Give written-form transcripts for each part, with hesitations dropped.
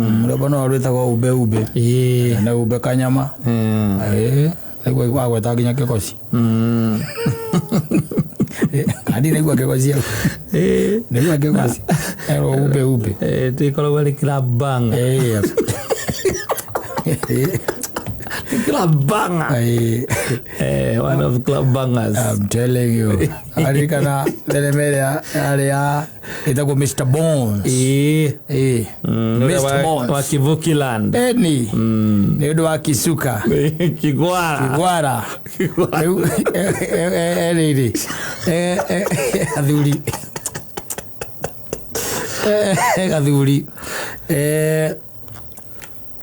Rwĩmbo no rwĩtagwo ube ube. Na ube kanyama. Naigua agweta nginya kĩgoci. Kandi naigua kĩgoci hau. Naigua kĩgoci. Erwo ube ube. Tĩkoragwo ĩrĩ club banger. Nĩ club banger. One of club bangers. I'm telling you. Aririkana thenema ĩrĩa yarĩ ya ĩtagwo Mr. Bones. Ĩĩ. Mr. Wa, Bones. wa Kivuki Land. Eni. Nĩ ũndũ wa Kisuka. Kigwara. Kigwara. Rĩu rĩrĩ athuri gathuri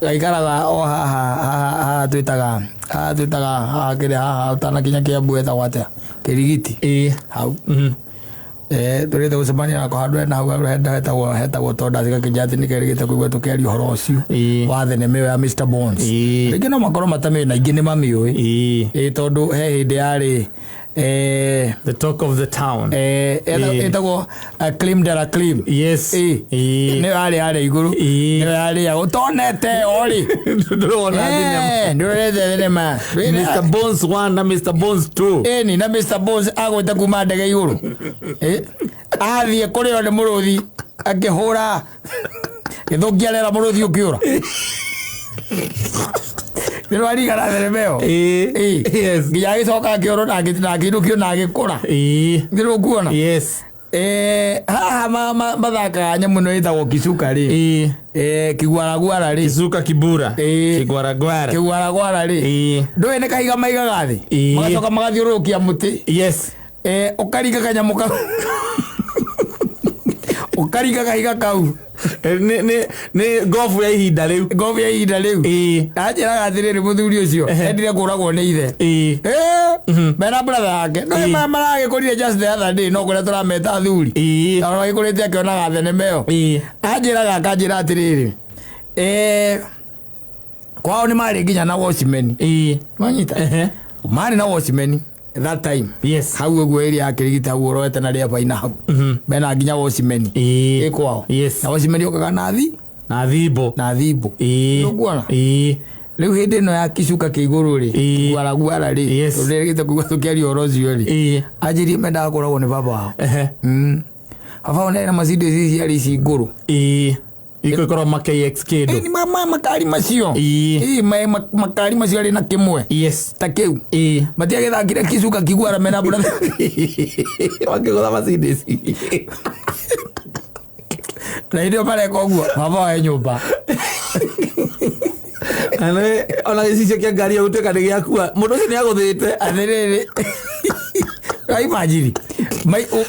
gaikaraga o haha haha haha twĩtaga haha twĩtaga haha kĩrĩa haha ũtanakinya Kĩambu hetagwo atĩa Kĩrigiti. Hau. Tũrĩte gũcemania nako handũ hena hau hetagwo hetagwo Tondas gakĩnjĩra atĩ nĩkerĩgĩte kũigua tũkĩaria ũhoro ũcio wa thenema ĩyo ya Mr Bones. Rĩngĩ no makorwo matamĩũĩ na ingĩ nĩ mamĩũĩ. Ĩĩ tondũ he hĩndĩ yarĩ The talk of the town. Ĩtagwo Clim de la Clim. Yes. Nĩyo yarĩ yarĩ igũrũ. Nĩyo yarĩagwo ũtonete o rĩ. Ndũrona thinema. Ndũronete thenema. Mr Bones 1 na Mr Bones 2. Ĩni na Mr Bones agwĩte kuma ndege igũrũ. Athiĩ kũrĩo nĩ mũrũthi akĩhũra gĩthũkia rĩera mũrũthi ũkĩũra. Nĩ rwarigana thenema ĩyo. Yes. Nginya agĩcoka akĩorwo na akĩinũkio na agĩkũra. Nĩ rũkuona. Yes. Haha mathakaga nyamũ ĩno ĩtagwo Kisuka rĩ. Kiguaraguara rĩ. Kisuka Kibura. Kigwaragwara. Kiguaragwara rĩ. Ndũĩ nĩ kahiga maigaga thĩ. Magacoka magathiũrũrũkia mũtĩ. Yes. Ũkaringa kanyamũ kau. Ũkaringa kahiga kau. Nĩ ngobu ya ihinda rĩu. Ngobu ya ihinda rĩu. Anjĩraga atĩrĩrĩ mũthuri ũcio endire kũragwo nĩ ithe. Mena brother yake. No maragĩkũrire just the other day no kũrĩa tũrameta athuri. Tondũ agĩkũrĩte akĩonaga thenema ĩyo. Anjĩraga akanjĩra atĩrĩrĩ. Kwao nĩ marĩ nginya na watchman. Wanyita? Marĩ na watchman that time. Yes. Hau ũguo area ya Kĩrigiti hau ũrorete na rĩa baina hau. Mena nginya watchman. Ĩ kwao. Yes. Na watchman okaga na thi Na thimbo. Na thimbo. Nĩũkuona? Rĩu hĩndĩ ĩno ya Kisuka kĩ igũrũ rĩ, guaraguara rĩ, tũrĩrĩte kũigua tũkĩaria ũhoro ũcio rĩ. Anjĩrie mendaga kũragwo nĩ baba wao. Baba wao nĩ na Mercedes ici ciarĩ ici ngũrũ. Iko ikorwo ma KX kĩndũ. Ĩ, makari macio. Ĩ, makari macio arĩ na kĩmwe. Yes. Ta kĩu. Matiagĩthakire Kisuka kiguara mena brother. Makĩgũtha Mercedes. Na hĩndĩ ĩyo mareka ũguo baba wa nyũmba. Ona gĩcicio kĩa ngari ĩyo gũtuĩka nĩ gĩakua mũndũ ũcio nĩ agũthĩte. Atĩrĩrĩ, imagine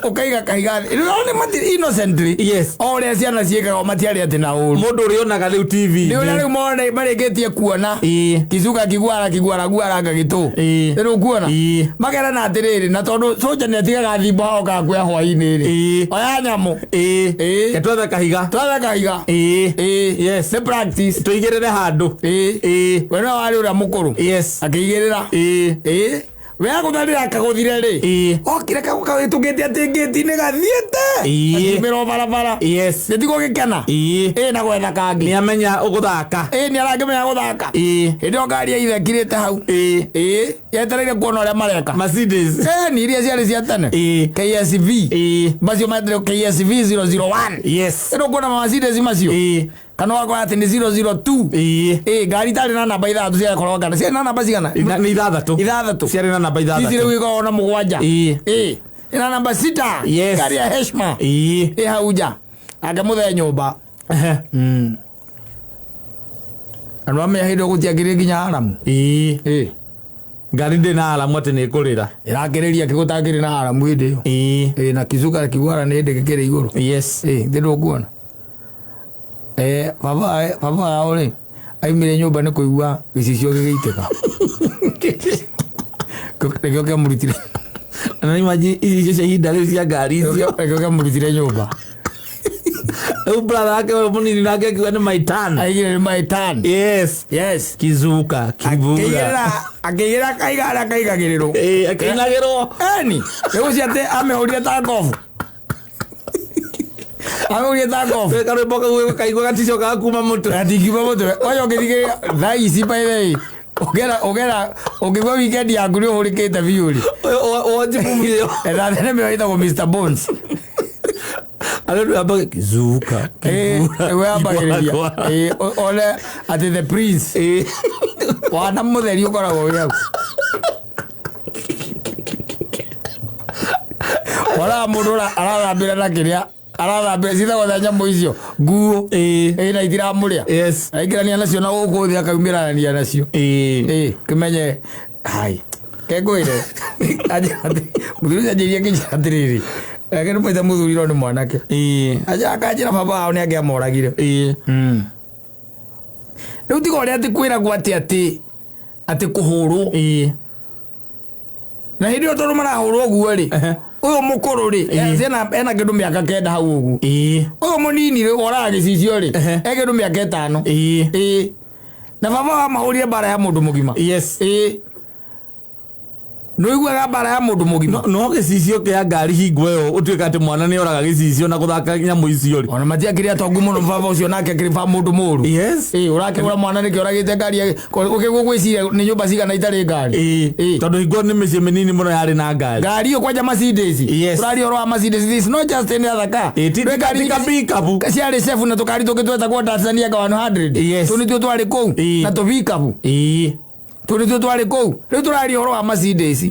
ũkaiga kahiga thĩ. Rĩu nĩ mati innocently. Yes. O ũrĩa ciana ciĩkaga matiarĩ atĩ na ũru. Mũndũ ũrĩa onaga rĩu TV. Nĩ ũrĩa rĩu mone marĩkĩtie kuona. Kicuka kiguara kiguara guara ngagĩtũ. Rĩu kuona. Makerana atĩrĩrĩ na tondũ soja nĩ atigaga thimbo hao kakuya hwainĩ rĩ. Oya nyamũ. Twethe kahiga. Twethe kahiga. Yes. Nĩ practice. Tũigĩrĩre handũ. We no warĩ ũrĩa mũkũrũ. Yes. Akĩigĩrĩra. We agũtharĩra akagũthire rĩ. Okire kagũtũkĩte atĩ ngĩti-inĩ gathiĩte. Akiumĩra o barabara. Yes. Nĩ tigo gĩkena. Na gwetha kangĩ. Nĩ amenya ũgũthaka. Nĩ arangĩmenya gũthaka. Hĩndĩ ĩyo ngari ya ithe ĩkirĩte hau. Yetereire kuona ũrĩa mareka. Mercedes. Nĩ iria ciarĩ cia tene. KSV. Macio metĩrwo KSV 001. Yes. Ĩno kuona Mercedes macio. Kana ũgakora atĩ nĩ 002. Ngari itarĩ na namba ithathatũ ciakorwo kana ciarĩ na namba cigana? Nĩ ithathatũ. Ithathatũ. Ciarĩ na namba ithathatũ. Ici rĩu ikoragwo na mũgwanja. Ina namba sita. Yes. Ngari ya heshima. Ĩ hau nja. Ake mũthee nyũmba. Andũ amenya hĩndĩ ĩyo gũtiakĩrĩ nginya aramu. Ngari ndĩ na aramu atĩ nĩ ĩkũrĩra. Ĩrakĩrĩria kĩgũtakĩrĩ na aramu hĩndĩ ĩyo. Na Kizuka kiguara nĩ hĩndĩ gĩkĩrĩ igũrũ. Yes. Thĩ ndũkuona. Baba wao rĩ aimire nyũmba nĩ kũigua gĩcicio gĩgĩitĩka. Nĩkĩo kĩamũrutire. Na imagine ici cia ihinda rĩu cia ngari icio. Nĩkĩo kĩamũrutire nyũmba. Rĩu brother wake ũyũ mũnini nake akiuga nĩ my turn. Aigire nĩ my turn. Yes. Yes. Kizuka, Kibura. Akĩigĩrĩra akĩigĩrĩra kaiga harĩa kaigagĩrĩrwo. Akĩinagĩrwo. Eni, rĩu ũcio atĩ amĩhũrire ta ngobu. Amũhũrire ta golf. Karwĩmbo kau kaigua gaticokaga kuma mũtwe. Atingiuma mũtwe. Kwanja ũngĩthikĩrĩria thaa ici, by the way, ũngĩenda ũngĩenda ũngĩigua weekend yaku nĩ ũhũrĩkĩte biũ rĩ, Wonji movie ĩyo. Etha thenema ĩyo ĩtagwo Mr Bones. Arĩa yambaga kizuka. Ĩyo yambagĩrĩria one atĩ the prince wana mũtheri ũkoragwo wĩ hau. Wonaga mũndũ arathambĩra na kĩrĩa arathambĩra citagwo ta nyamũ icio nguo. Na itiramũrĩa. Aingĩrania nacio na gũkũ thĩ akaumĩrania nacio. Kĩmenye hai kengwĩre mũthuri ũcio anjĩrie ngĩnjĩra atĩrĩrĩ, reke nĩ mwĩte mũthuri no nĩ mwanake. Akanjĩra baba wao nĩ angĩamoragire. Rĩu tiga ũrĩa atĩ kwĩragwo atĩ kũhũrwo na hĩndĩ ĩyo tondũ marahũrwo ũguo rĩ, ũyũ mũkũrũ rĩ ena kĩndũ mĩaka 9 hau ũguo. Ũyũ mũnini rĩ woraga gĩcicio rĩ e kĩndũ mĩaka 5. Na baba wa mahũrire mbara ya mũndũ mũgima. Nĩ ũiguaga mbara ya mũndũ mũgima. No gĩcicio kĩa ngari hingo ĩyo ũtuĩka atĩ mwana nĩ oraga gĩcicio na gũthaka nyamũ icio rĩ. Ona matiakĩrĩ atongu mũno, baba ũcio nake akĩrĩ ba mũndũ mũru. Ũrakĩgũra mwana nĩkĩ oragĩte ngari ũkĩgwo gwĩciria nĩ nyũmba cigana itarĩ ngari. Tondũ hingo nĩ mĩciĩ mĩnini mũno yarĩ na ngari. Ngari ĩyo kwanja Mercedes. Tũraria ũhoro wa Mercedes, this is not just any other car. Nĩ ngari Ti pickup. Ciarĩ cebu na tũkari tũngĩ twetagwo Datsun ya 100. Tũu nĩtuo twarĩ kũu na tũ pickup. Tũu nĩtuo twarĩ kũu. Rĩu tũraria ũhoro wa Mercedes.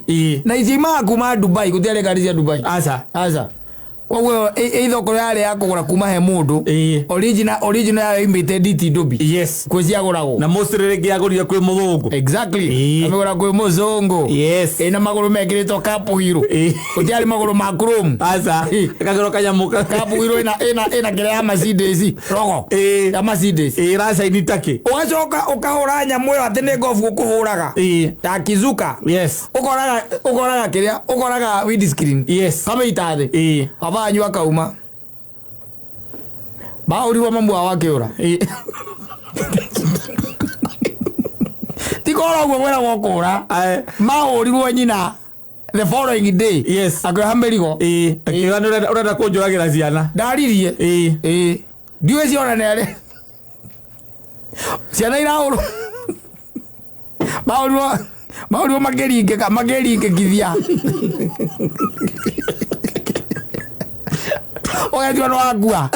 Na ici imaga kuma Dubai, gũtiarĩ ngari cia Dubai. Aca. Aca. Koguo ithoko yarĩ ya kũgũra kuma he mũndũ. Original yayo imĩte DT Dobie. Kwĩ ciagũragwo. Na mostly rĩngĩ yagũrire kwĩ mũthũngũ. Exactly. Amĩgũra kwĩ mũzũngũ. Ĩna magũrũ mekĩrĩtwo cup wheel. Gũtiarĩ magũrũ ma chrome. Aca. Ĩkagĩrwo kanyamũ ka Cup wheel ĩna kĩrĩa ya Mercedes rogo. Ya Mercedes. Ĩracaini takĩ. Ũgacoka ũkahũra nyamũ ĩyo atĩ nĩ ngobu ũkũhũraga. Ya Kizuka. Ũkoraga kĩrĩa ũkoraga windscreen. Kamĩita thĩ. Baba wanyu akauma. Mahũrirwo mamu wao akĩũra. Ti kũra ũguo mwĩragwo kũra. Mahũrirwo nyina the following day. Akĩoha mĩrigo. Akiuga nĩ ũrenda kũnjũragĩra ciana. Ndaririe. Ndiũĩ ciona nĩ arĩ. Ciana irahũrwo. Mahũrirwo makĩringĩka, makĩringĩkithia. Ũgetua nĩ wakua.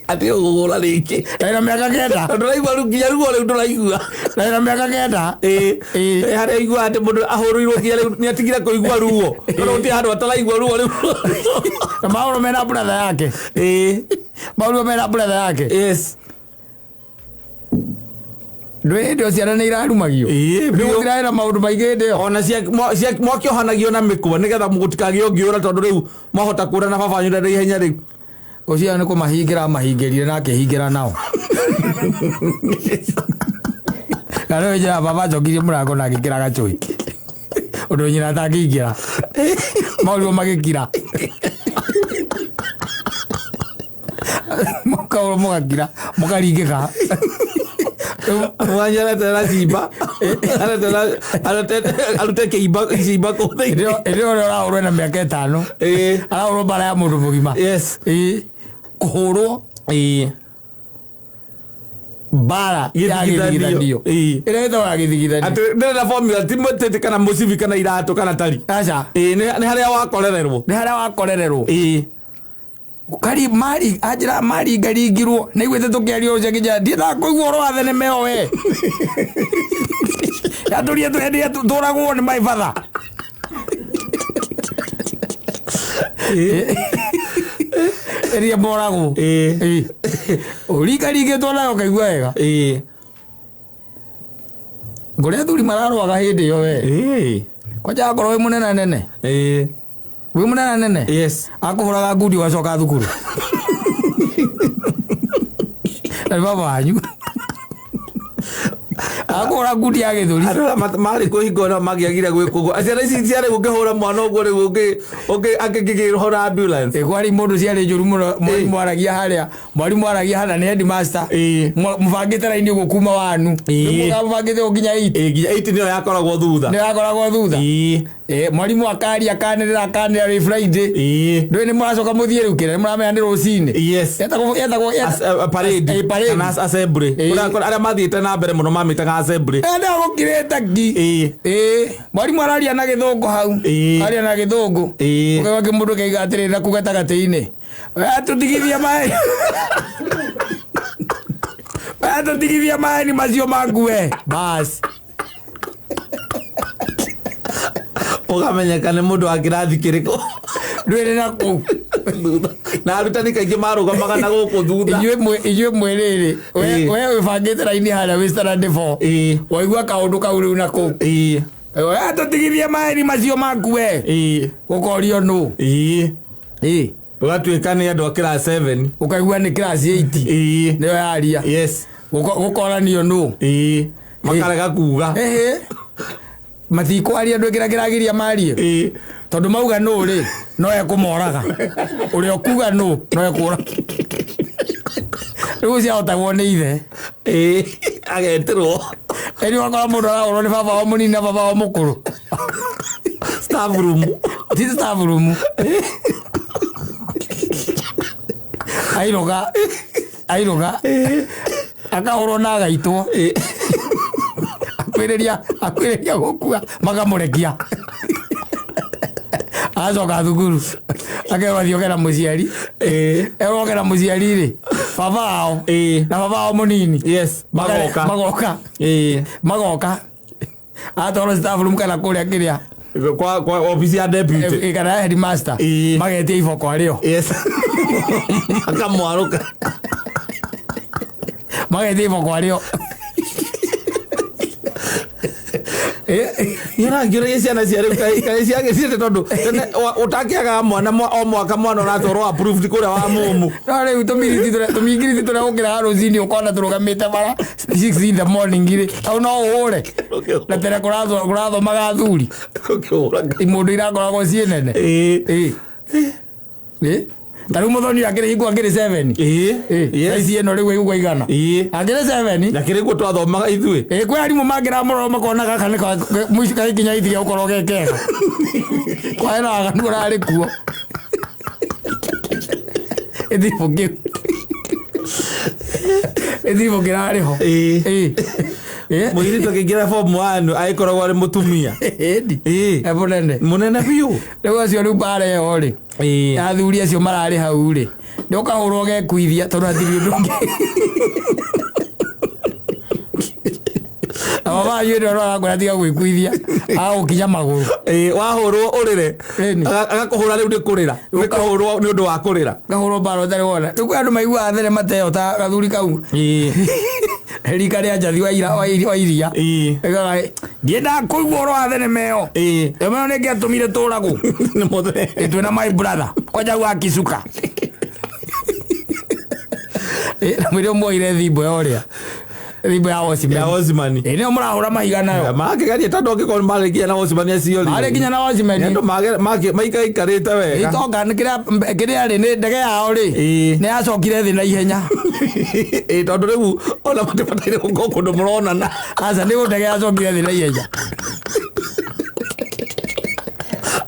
Atĩ ũgũgũra rĩngĩ. Ndĩna mĩaka 9. Ndũraigua rĩu nginya ruo rĩu ndũraigua. Ndĩna mĩaka 9. Harĩa aigua atĩ mũndũ ahũrĩirwo nginya rĩu nĩ atigire kũigua ruo. Tondũ gũtirĩ handũ ataraigua ruo rĩu. Na mahũrwo mena brother yake. Mahũrwo mena brother yake. Ndũĩ hĩndĩ ĩyo ciana nĩ irarumagio. Rĩu Biũ. gũtirarĩ na maũndũ maingĩ hĩndĩ ĩyo. Ona mwakĩohanagio na mĩkwa nĩgetha gũtikagĩe ũngĩũra tondũ rĩu mwahota kũra na baba wanyu ndarĩ ihenya rĩu. Ũcio nĩ kũmahingĩra amahingĩrire na akĩhingĩra nao. Na rĩu njĩra baba acokirie mũrango na agĩkĩra gacũi. Ũndũ nyina atangĩingĩra. Maũrirwo magĩkira. Mũkaũrwo mũgakira, mũkaringĩka. Mwanya aretera cimba. Aretera arute kĩimba cimba kũu thĩinĩ. Hĩndĩ ĩyo ũrĩa ũrahũrwo ena mĩaka 5. Arahũrwo mbara ya mũndũ mũgima. Kũhũrwo mbara ya Gĩthigithanio. gĩthigithanio. Ĩrĩa ĩtagwo ya gĩthigithanio. Atĩ ndĩrenda formula ti mũtĩtĩ kana mũcibi kana iratũ kana tari. Aca. Nĩ harĩa wakorererwo. Nĩ harĩa wakorererwo. Kari mari anjĩra maringaringirwo na iguĩte tũkĩaria ũcio akĩnjĩra ndiendaga kũigua ũhoro wa thenema ĩyo we. Yatũria tũragwo tũragwo nĩ my father. Ĩrĩa moragwo. Ũringaringĩtwo nayo ũkaigua wega. Ngũrĩa athuri mararũaga hĩndĩ ĩyo we. Kwanja akorwo wĩ mũnene nene. Wĩ mũnene nene. Akũhũraga ngundi ũgacoka thukuru. Na nĩ baba wanyu. Akũhũra ngundi ya gĩthũri. Andũ arĩa marĩ kũhingo no mangĩagire gwĩkwo ũguo. Ciana ici ciarĩ ũngĩhũra mwana ũguo rĩu angĩkĩhũra ambulance. Ĩ, kwarĩ mũndũ ciarĩ njũru mũno. Mwarimũ aragia harĩa, mwarimũ aragia harĩa nĩ headmaster. Mũbangĩte raini ũguo kuma wanu. Mũbangĩte ũguo nginya 8. Ĩ, nginya 8 nĩyo yakoragwo thutha. Nĩyo yakoragwo thutha. Mwarimũ akaria, akanĩrĩra, akanĩrĩra rĩ Friday. Ndũĩ nĩ mũracoka mũthiĩ rĩu kĩrĩa nĩ mũramenya nĩ rũcinĩ. Yes. Yetagwo Parade. Parade. Kana assembly. Kũrĩa arĩa mathiĩte na mbere mũno mamĩtaga assembly. Ende gũkirĩte ngi. Mwarimũ araria na gĩthũngũ hau. Aria na gĩthũngũ. Ũkaigua kĩmũndũ kĩaiga atĩrĩrĩ na kuu gatagatĩ-inĩ. We tũtigithie maĩ. We tũtigithie maĩ ni macio maku we. Bas. Ũkamenyeka nĩ mũndũ wa kĩrathi kĩrĩkũ. Ndwĩrĩ na kũu. Na arutani kaingĩ marũgamaga na gũkũ thutha. Inyuĩ mwĩ rĩrĩ. We wĩbangĩte raini harĩa wĩ standard 4. Waigua kaũndũ kau rĩu na kũu. We tũtigithie maĩ ni macio maku we. Ũkorio nũ. Ũgatuĩka nĩ andũ a class 7. Ũkaigua nĩ class 8. Nĩyo yaria. Yes. Gũkoranio nũ. Makarega kuga. Matikwaria ndũ kĩrĩa kĩragiria marie. Tondũ mauga nũ rĩ, no ekũmoraga. Ũrĩa ũkuga nũ, no ekũra. Rĩu ciahotagwo nĩ ithe. Agetĩrwo. Ĩni wakora mũndũ arahũrwo nĩ baba wao mũnini na baba wao mũkũrũ. Staff room. Ti staff room. Airoga. Airoga. Akahũrwo na agaitwo. Akwĩrĩria gũkua makamũrekia. Acoka thukuru. Akerwo athiĩ oke na mũciari. Erwo oke na mũciari rĩ, baba wao. Na baba wao mũnini. Yes. Magoka. Magoka. Magoka. Atwarwo staff room kana kũrĩa kĩrĩa. Kwa office ya deputy. Kana ya headmaster. Magetia iboko arĩo. Yes. Makamwarũka. Magetia iboko arĩo. Nĩũrangĩũragia ciana cia rĩu kaĩ ciagĩciĩte tondũ tene ũtakĩagaga mwana o mwaka mwana ũratwarwo approved kũrĩa wa mũmũ. No rĩu tũmingiriti tũrĩa ũkĩraga rũcinĩ ũkona tũrũgamĩte bara 6 in the morning rĩ, hau no ũhũre. Na tene kũrathomaga athuri. Imũndũ irakoragwo ciĩ nene. Ta rĩu mũthoni akĩrĩ hingo akĩrĩ 7. Yes. Thaa ici ĩno rĩu ĩgũkwa igana. Akĩrĩ 7. Na kĩrĩ guo twathomaga ithuĩ. Kwĩ arimũ mangĩramũrora makona gaka nĩ mũico gagĩkinya gĩti gĩa gũkorwo ge kega. Kwaĩ na waganu ũrarĩ kuo. Gĩtiribũ kĩu. Gĩtiribũ kĩrarĩ ho. Mũirĩtu akĩingĩra form 1 agĩkoragwo arĩ mũtumia. Ĩni. E mũnene. Mũnene biũ. Rĩu acio rĩu mbara ĩyo rĩ. Athuri acio mararĩ hau rĩ. Nĩ ũkahũrwo gekuithia tondũ hatirĩ ũndũ ũngĩ. Na baba wanyu hĩndĩ ĩyo no arakwĩra tiga gwĩkuithia, agagũkinya magũrũ. Wahũrwo ũrĩre. Ĩni. Agakũhũra rĩu nĩ kũrĩra. Nĩ kũhũrwo nĩ ũndũ wa kũrĩra. Ngahũrwo mbara ũtarĩ wona. Rĩu kwĩ andũ maiguaga thenema ta ĩyo ta gathuri kau. Rika rĩa njathi wa ira, wa iria, wa iria. Ĩgaga, ndiendaga kũigua ũhoro wa thenema ĩyo. Thenema ĩyo nĩ ĩngĩatũmire tũragwo. Nĩ mũthee. Ĩ, twĩna my brother. Kwanja wa Kisuka. Na mwĩrĩ ũmwoire thimbo ya ũrĩa. Thimbo ya Watchman. Ya Watchman. Nĩyo mũrahũra mahiga nayo. Makĩgeria tondũ angĩkorwo marĩ nginya na Watchman acio rĩ. Marĩ nginya na Watchman. Nĩ andũ maikaikarĩte wega. Itonga nĩ kĩrĩa rĩ, nĩ ndege yao rĩ. Nĩ yacokire thĩ na ihenya. Tondũ rĩu ona matibataire gũkorwo kũndũ mũronana. Aca, nĩ ndege yacokire thĩ na ihenya.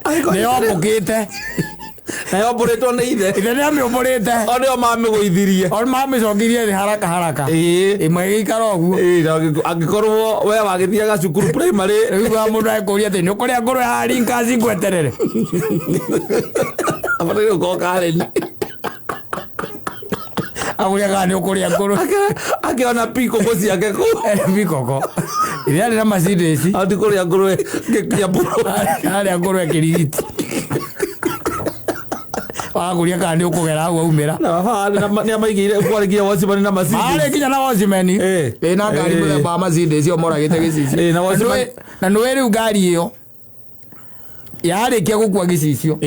Angĩkorwo Nĩ yombũkĩte. Na yombũrĩtwo nĩ ithe. Ithe nĩ amĩũmbũrĩte. O nĩo mamĩgũithirie. O mamĩcokirie thĩ haraka haraka. Ĩmwe ĩgĩikara ũguo. Na angĩkorwo we wagĩthiaga cukuru primary. Rĩu wa mũndũ agĩkũria atĩ, nĩ ũkũrĩa ngũrwe haha Rinkaci ngweterere? Abataire gũkorwo Karen. Agũria kana nĩ ũkũrĩa ngũrwe. Akĩona pikoko ciake kũu. Pikoko. Iria arĩ na Mercedes. Ati kũrĩa ngũrwe ngĩkinya mbũrũ. Arĩa ngũrwe kĩrigiti. Wagũria kana nĩ ũkũgera hau waumĩra. Na baba nĩ amaigĩire kwarĩ nginya Watchman na Mercedes. Marĩ nginya na Watchman. Na ngari mũthemba wa Mercedes ĩyo moragĩte gĩcicio. Na Watchman. Na nĩũĩ rĩu ngari ĩyo yarĩkia gũkua gĩcicio.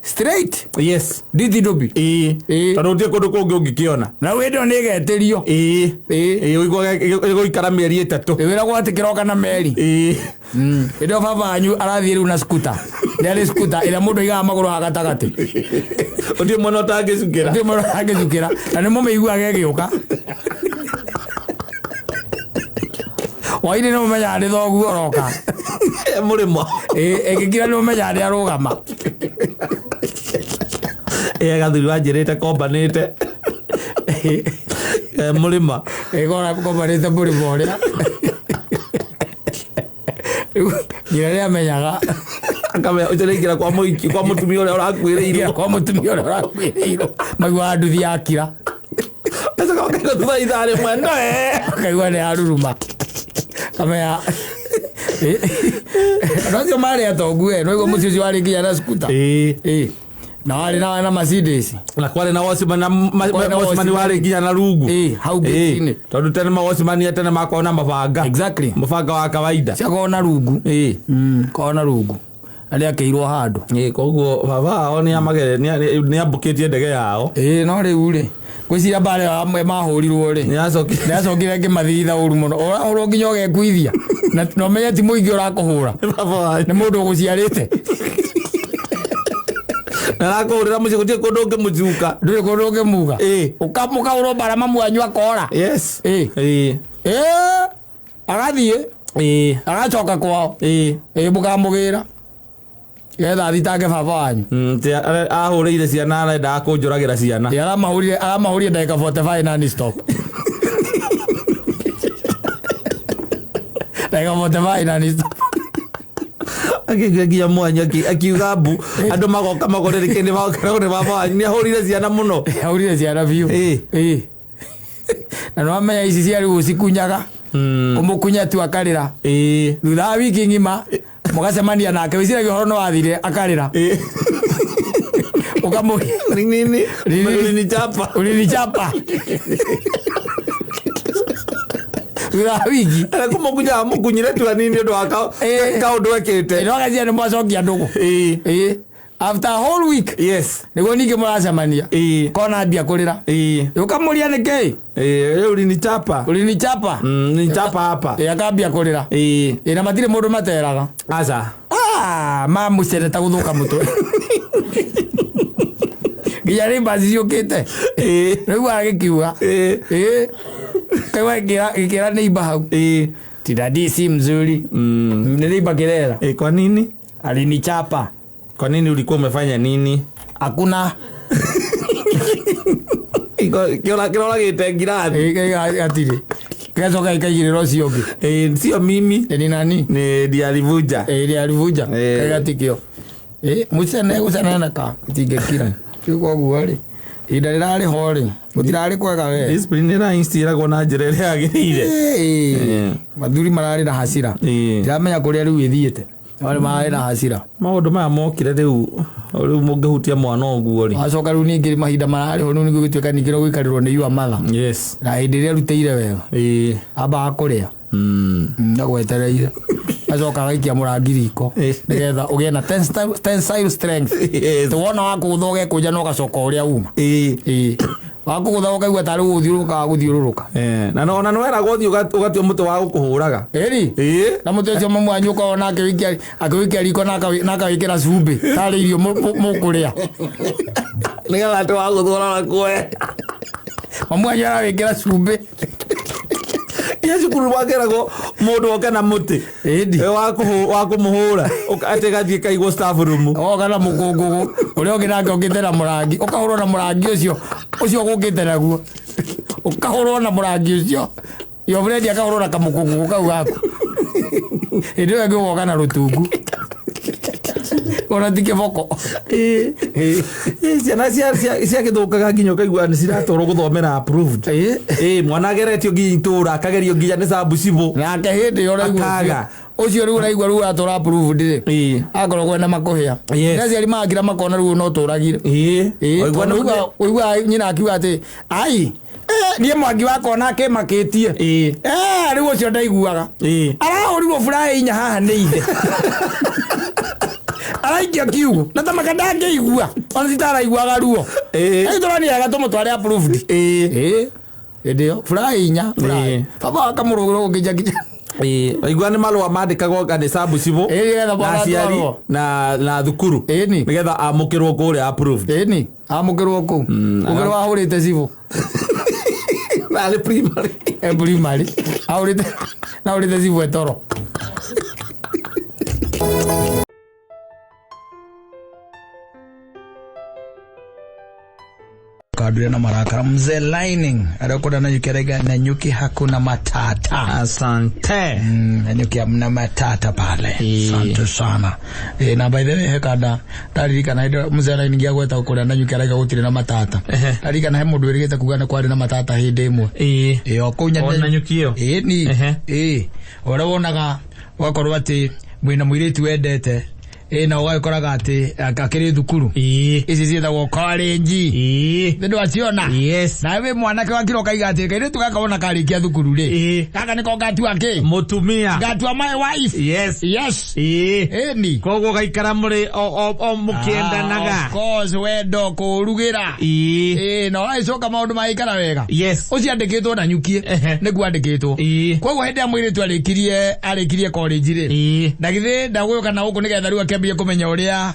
Straight. Yes. Ndithi ndũbi. Ĩĩ. Ĩĩ. Tondũ gũtirĩ kũndũ kũngĩ ũngĩkĩona. Na rĩu hĩndĩ ĩyo nĩ ĩgetĩrio. Ĩĩ. Ĩĩ. Ĩĩ, ũiguaga ĩgũikara mĩeri 3. Ĩwĩragwo atĩ kĩroka na meri. Ĩĩ. Hĩndĩ ĩyo baba wanyu arathiĩ rĩu na skuta. Nĩ arĩ skuta ĩrĩa mũndũ aigaga magũrũ haha gatagatĩ. Gũtirĩ mwena ũtangĩcukĩra. Gũtirĩ mũndũ angĩcukĩra na nĩ mũmĩiguaga ĩgĩũka. Hwainĩ nĩ mũmenyaga nĩ thoguo ũroka. Mũrĩmo. Ĩĩ, ĩgĩkira nĩ mũmenyaga nĩ arũgama. Ĩĩ, gathuri wanjĩrĩte kombanĩte. Mũrĩma. Ĩgora kombanĩte mũrĩmo ũrĩa. Rĩu nginya nĩ amenyaga. Akamenya ũcio nĩaingĩra kwa mũhiki kwa mũtumia ũrĩa ũrakuĩrĩirwo. Kwa mũtumia ũrĩa ũrakuĩrĩirwo. Maiguaga nduthi yakira. Acoka makaigua thutha wa ithaa rĩmwe ndoe. Akaigua nĩ aruruma. Kamenya. Andũ acio marĩ atongu we, no igua mũciĩ ũcio warĩ nginya na skuta. Ĩĩ. Ĩĩ. Na warĩ na Mercedes. Na kwarĩ na watchman na Kwarĩ na watchman watchman. warĩ nginya na rungu. Ĩĩ, hau gate-inĩ. Ĩĩ, tondũ tene mawatchman a tene makoragwo na mabanga. Exactly. Mũbanga wa kawaida. Ciakoragwo na rungu. Ĩĩ. Koragwo na rungu. Na rĩakĩirwo handũ. Ĩĩ, koguo baba ao nĩambũkĩtie ndege yao. Ĩĩ, no rĩu rĩ, ngwĩciria mbara ĩyo mahũrirwo rĩ. Nĩacokire. Nĩacokire ngĩmathigitha ũru mũno. Ũrahũrwo nginya ũgekuithia. Na ũmenye ti mũingĩ ũrakũhũra. Baba wanyu. Nĩ mũndũ ũgũciarĩte. Na arakũhũrĩra mũciĩ gũtirĩ kũndũ ũngĩmũcuka. Ndũrĩ kũndũ ũngĩmuga. Ĩĩ. Ũkamũkahũrwo mbara mamu wanyu akora. Yes. Ĩĩ. Ĩĩ. Ĩĩ. Agathiĩ. Ĩĩ. Agacoka kwao. Ĩĩ. Ĩĩ, mũkamũgĩra. Getha athitange baba wanyu. Ahũrĩire ciana arendaga kũnjũragĩra ciana. Ĩĩ, aramahũrire ndagĩka 45 non stop. Ndagĩka 45 non stop. Akĩigua nginya mwanya akiuga mbu andũ magoka magore rĩkĩ nĩ magoka nĩ baba wanyu nĩahũrire ciana mũno. Ahũrire ciana biũ. Ĩĩ. Ĩĩ. Na nĩwamenya ici cia rĩu ũcikunyaga. Ũmũkunya tu akarĩra. Ĩĩ. Thutha wa wiki ng'ima mũgacemania nake wĩciragia ũhoro nĩ wathire akarĩra. Ĩĩ. Ũkamũria. Nini? Nini? Ulinichapa. Ulinichapa. Thutha wa wiki. Kũmũkunya mũkunyire tu hanini nĩ ũndũ wa Ĩĩ. kaũndũ ekĩte. Ĩno agacia nĩ mwacokia ndũgũ. Ĩĩ. Ĩĩ. After a whole week. Yes. Nĩguo ningĩ mũracemania. Ĩĩ. Kona ambia kũrĩra. Ĩĩ. Ũkamũria nĩkĩ? Ĩĩ, rĩu ulinichapa. Ulinichapa. Ulinichapa hapa. Ĩĩ, akambia kũrĩra. Ĩĩ. Ĩĩ, na matirĩ mũndũ materaga. Aca. Ah, mamũcereta gũthũka mũtwe. Nginya rĩ mbaci ciũkĩte. Ĩĩ. Rĩu agĩkiuga. Ĩĩ. Ĩĩ. Kaigua gĩkĩra neighbor hau. Ĩĩ. Ti daddy si mzuri. Nĩ neighbor kĩrera. Ĩĩ, kwa nini? Alinichapa. Kwa nini ulikuwa umefanya nini? Hakuna. Kĩroragĩte ngirathi. Ĩĩ, gatirĩ. Gĩgacoka gĩkaigĩrĩra ũcio ũngĩ. Ĩĩ, sio mimi. Ĩĩ, ni nani? Ni ndiye alivunja. Ĩĩ, ndiye alivunja. Ĩĩ. Gatikĩo. Ĩĩ, mũcene gũceneneka itingĩkira. Rĩu koguo rĩ, ihinda rĩrarĩ ho rĩ, gũtirarĩ kwega we. Discipline ĩrainstillagwo na njĩra ĩrĩa yagĩrĩire. Ĩĩ. Mathuri mararĩ na hasira. Ĩĩ. Ndiramenya kũrĩa rĩu ĩthiĩte. Marĩ mararĩ na hasira. Maũndũ maya mokire rĩu rĩu mũngĩhutia mwana ũguo rĩ. Wacoka rĩu ningĩ mahinda mararĩ ho rĩu nĩguo gũtuĩka ningĩ no gũikarĩrwo nĩ your mother. Yes. Na hĩndĩ ĩrĩa arutĩire wega, Ĩĩ. ambaga kũrĩa. Agwetereire. Acoka agaikia mũrangi riko. Ĩĩ. Nĩgetha ũgĩe na tensile strength. Yes. Wona wakũgũtha ũgekũnja na ũgacoka ũrĩa uma. Ĩĩ. Ĩĩ. Wakũgũtha ũkaigua tarĩ gũthiũrũrũka gũthiũrũrũka. Eh, na ona nĩweragwo ũthiĩ ũgatua mũtĩ wa gũkũhũraga. Ĩri. Ĩĩ. Na mũtĩ ũcio mamu wanyu ũkoragwo akĩwĩikia riko na akawĩkĩra cumbĩ tarĩ irio mũkũrĩa. Nĩgetha atĩ wagũthwo ũrarakwo. Mamu wanyu arawĩkĩra cumbĩ. Inya cukuru wakeragwo mũndũ oke na mũtĩ. Ĩndi. Wa kũmũhũra. Atĩ gathiĩ kaigwo staff room. Oka na mũkũngũgũ ũrĩa ũngĩ nake ũkĩte na mũrangi ũkahũrwo na mũrangi ũcio ũcio ũgũkĩte naguo ũkahũrwo na mũrangi ũcio your friend akahũrwo na kamũkũngũgũ kau gaku hĩndĩ ĩyo ĩngĩ ũgoka na rũtungu ona ti kĩboko. Ĩĩ. Ĩĩ, ciana ciagĩthũkaga nginya ũkaigua nĩ ciratwarwo gũthomera approved. Ĩĩ. Ĩĩ, mwana ageretio nginya itũra akagerio nginya nĩ sabu cibũ. Nake hĩndĩ ĩyo ũraigua Akaga. ũcio rĩu ũraigua rĩu atũra approved rĩ Ĩĩ. akoragwo ena makũhĩa. Yes. Nĩ aciari magakira makona rĩu no tũragire. Ĩĩ. Ĩĩ, Waigua tondũ nĩ- ũiguaga nyina akiuga atĩ ai niĩ mwangi wakwa nake makĩtie. Ĩĩ. Rĩu ũcio ndaiguaga. Ĩĩ. Arahũrirwo furaha inya haha nĩ ithe. Araikia kiugo na tamaka ndangĩigua ona titaraiguaga ruo. Ĩĩ. Rĩu tũronire gatũmũtware approved. Ĩĩ. Ĩĩ. Hĩndĩ ĩyo furaha inya furaha. Ĩĩ. Baba akamũrũgĩra gũkĩnja kinya. Ĩĩ, waigua nĩ marũa mandĩkagwo nga nĩ sabu cibũ Ĩĩ, nĩgetha na mwana aciari atwarwo. na thukuru Ĩni. nĩgetha amũkĩrwo kũrĩa approved. Ĩni amũkĩrwo kũu ũkĩrwo ahũrĩte cibũ. Na arĩ primary. E primary ahũrĩte na ahũrĩte cibũ etoro. Kaduria na marakara mzee lining arĩa na nyuki araiga na nyuki hakuna matata. Asante. Na nyuki hamna matata pale. Ĩĩ. Asante sana. Na by the way he kanda ndaririkana hĩndĩ mzee lining agweta kũrĩa na nyuki araiga gũtirĩ na matata. Ehe. Ndarikana he mũndũ wĩrĩgĩte kuga nĩ kwarĩ na matata hĩndĩ ĩmwe. Ĩĩ. Ĩĩ, o kũu Ona nyuki ĩyo? Ĩĩ ni. Ehe. Ĩĩ. Ũrĩa wonaga ũgakorwo atĩ mwĩna mũirĩtu wendete ĩĩ na ũgagĩkoraga atĩ akĩrĩ thukuru. Ĩĩ. Ici ciĩtagwo college. Ĩĩ. Nĩ ndwaciona? Yes. Nawe wĩ mwanake wakira ũkaiga atĩ kairĩtu gaka wona karĩkia thukuru rĩ. Ĩĩ. Gaka nĩko ngatua kĩ? Mũtumia. Ngatua my wife. Yes. Yes. Ĩĩ. Ĩni. Koguo gaikara mũrĩ o Ah, mũkĩendanaga. of course wendo kũrugĩra. Ĩĩ. Ĩĩ na ũgagĩcoka maũndũ magĩikara wega. Yes. Ũcio andĩkĩtwo na nyukie. Ehe. Nĩguo andĩkĩtwo. Ĩĩ. Koguo hĩndĩ ĩrĩa mũirĩtu arĩkirie college rĩ. Ĩĩ. Na githĩ ndagũka na gũkũ nĩgetha rĩu akĩambie kũmenya ũrĩa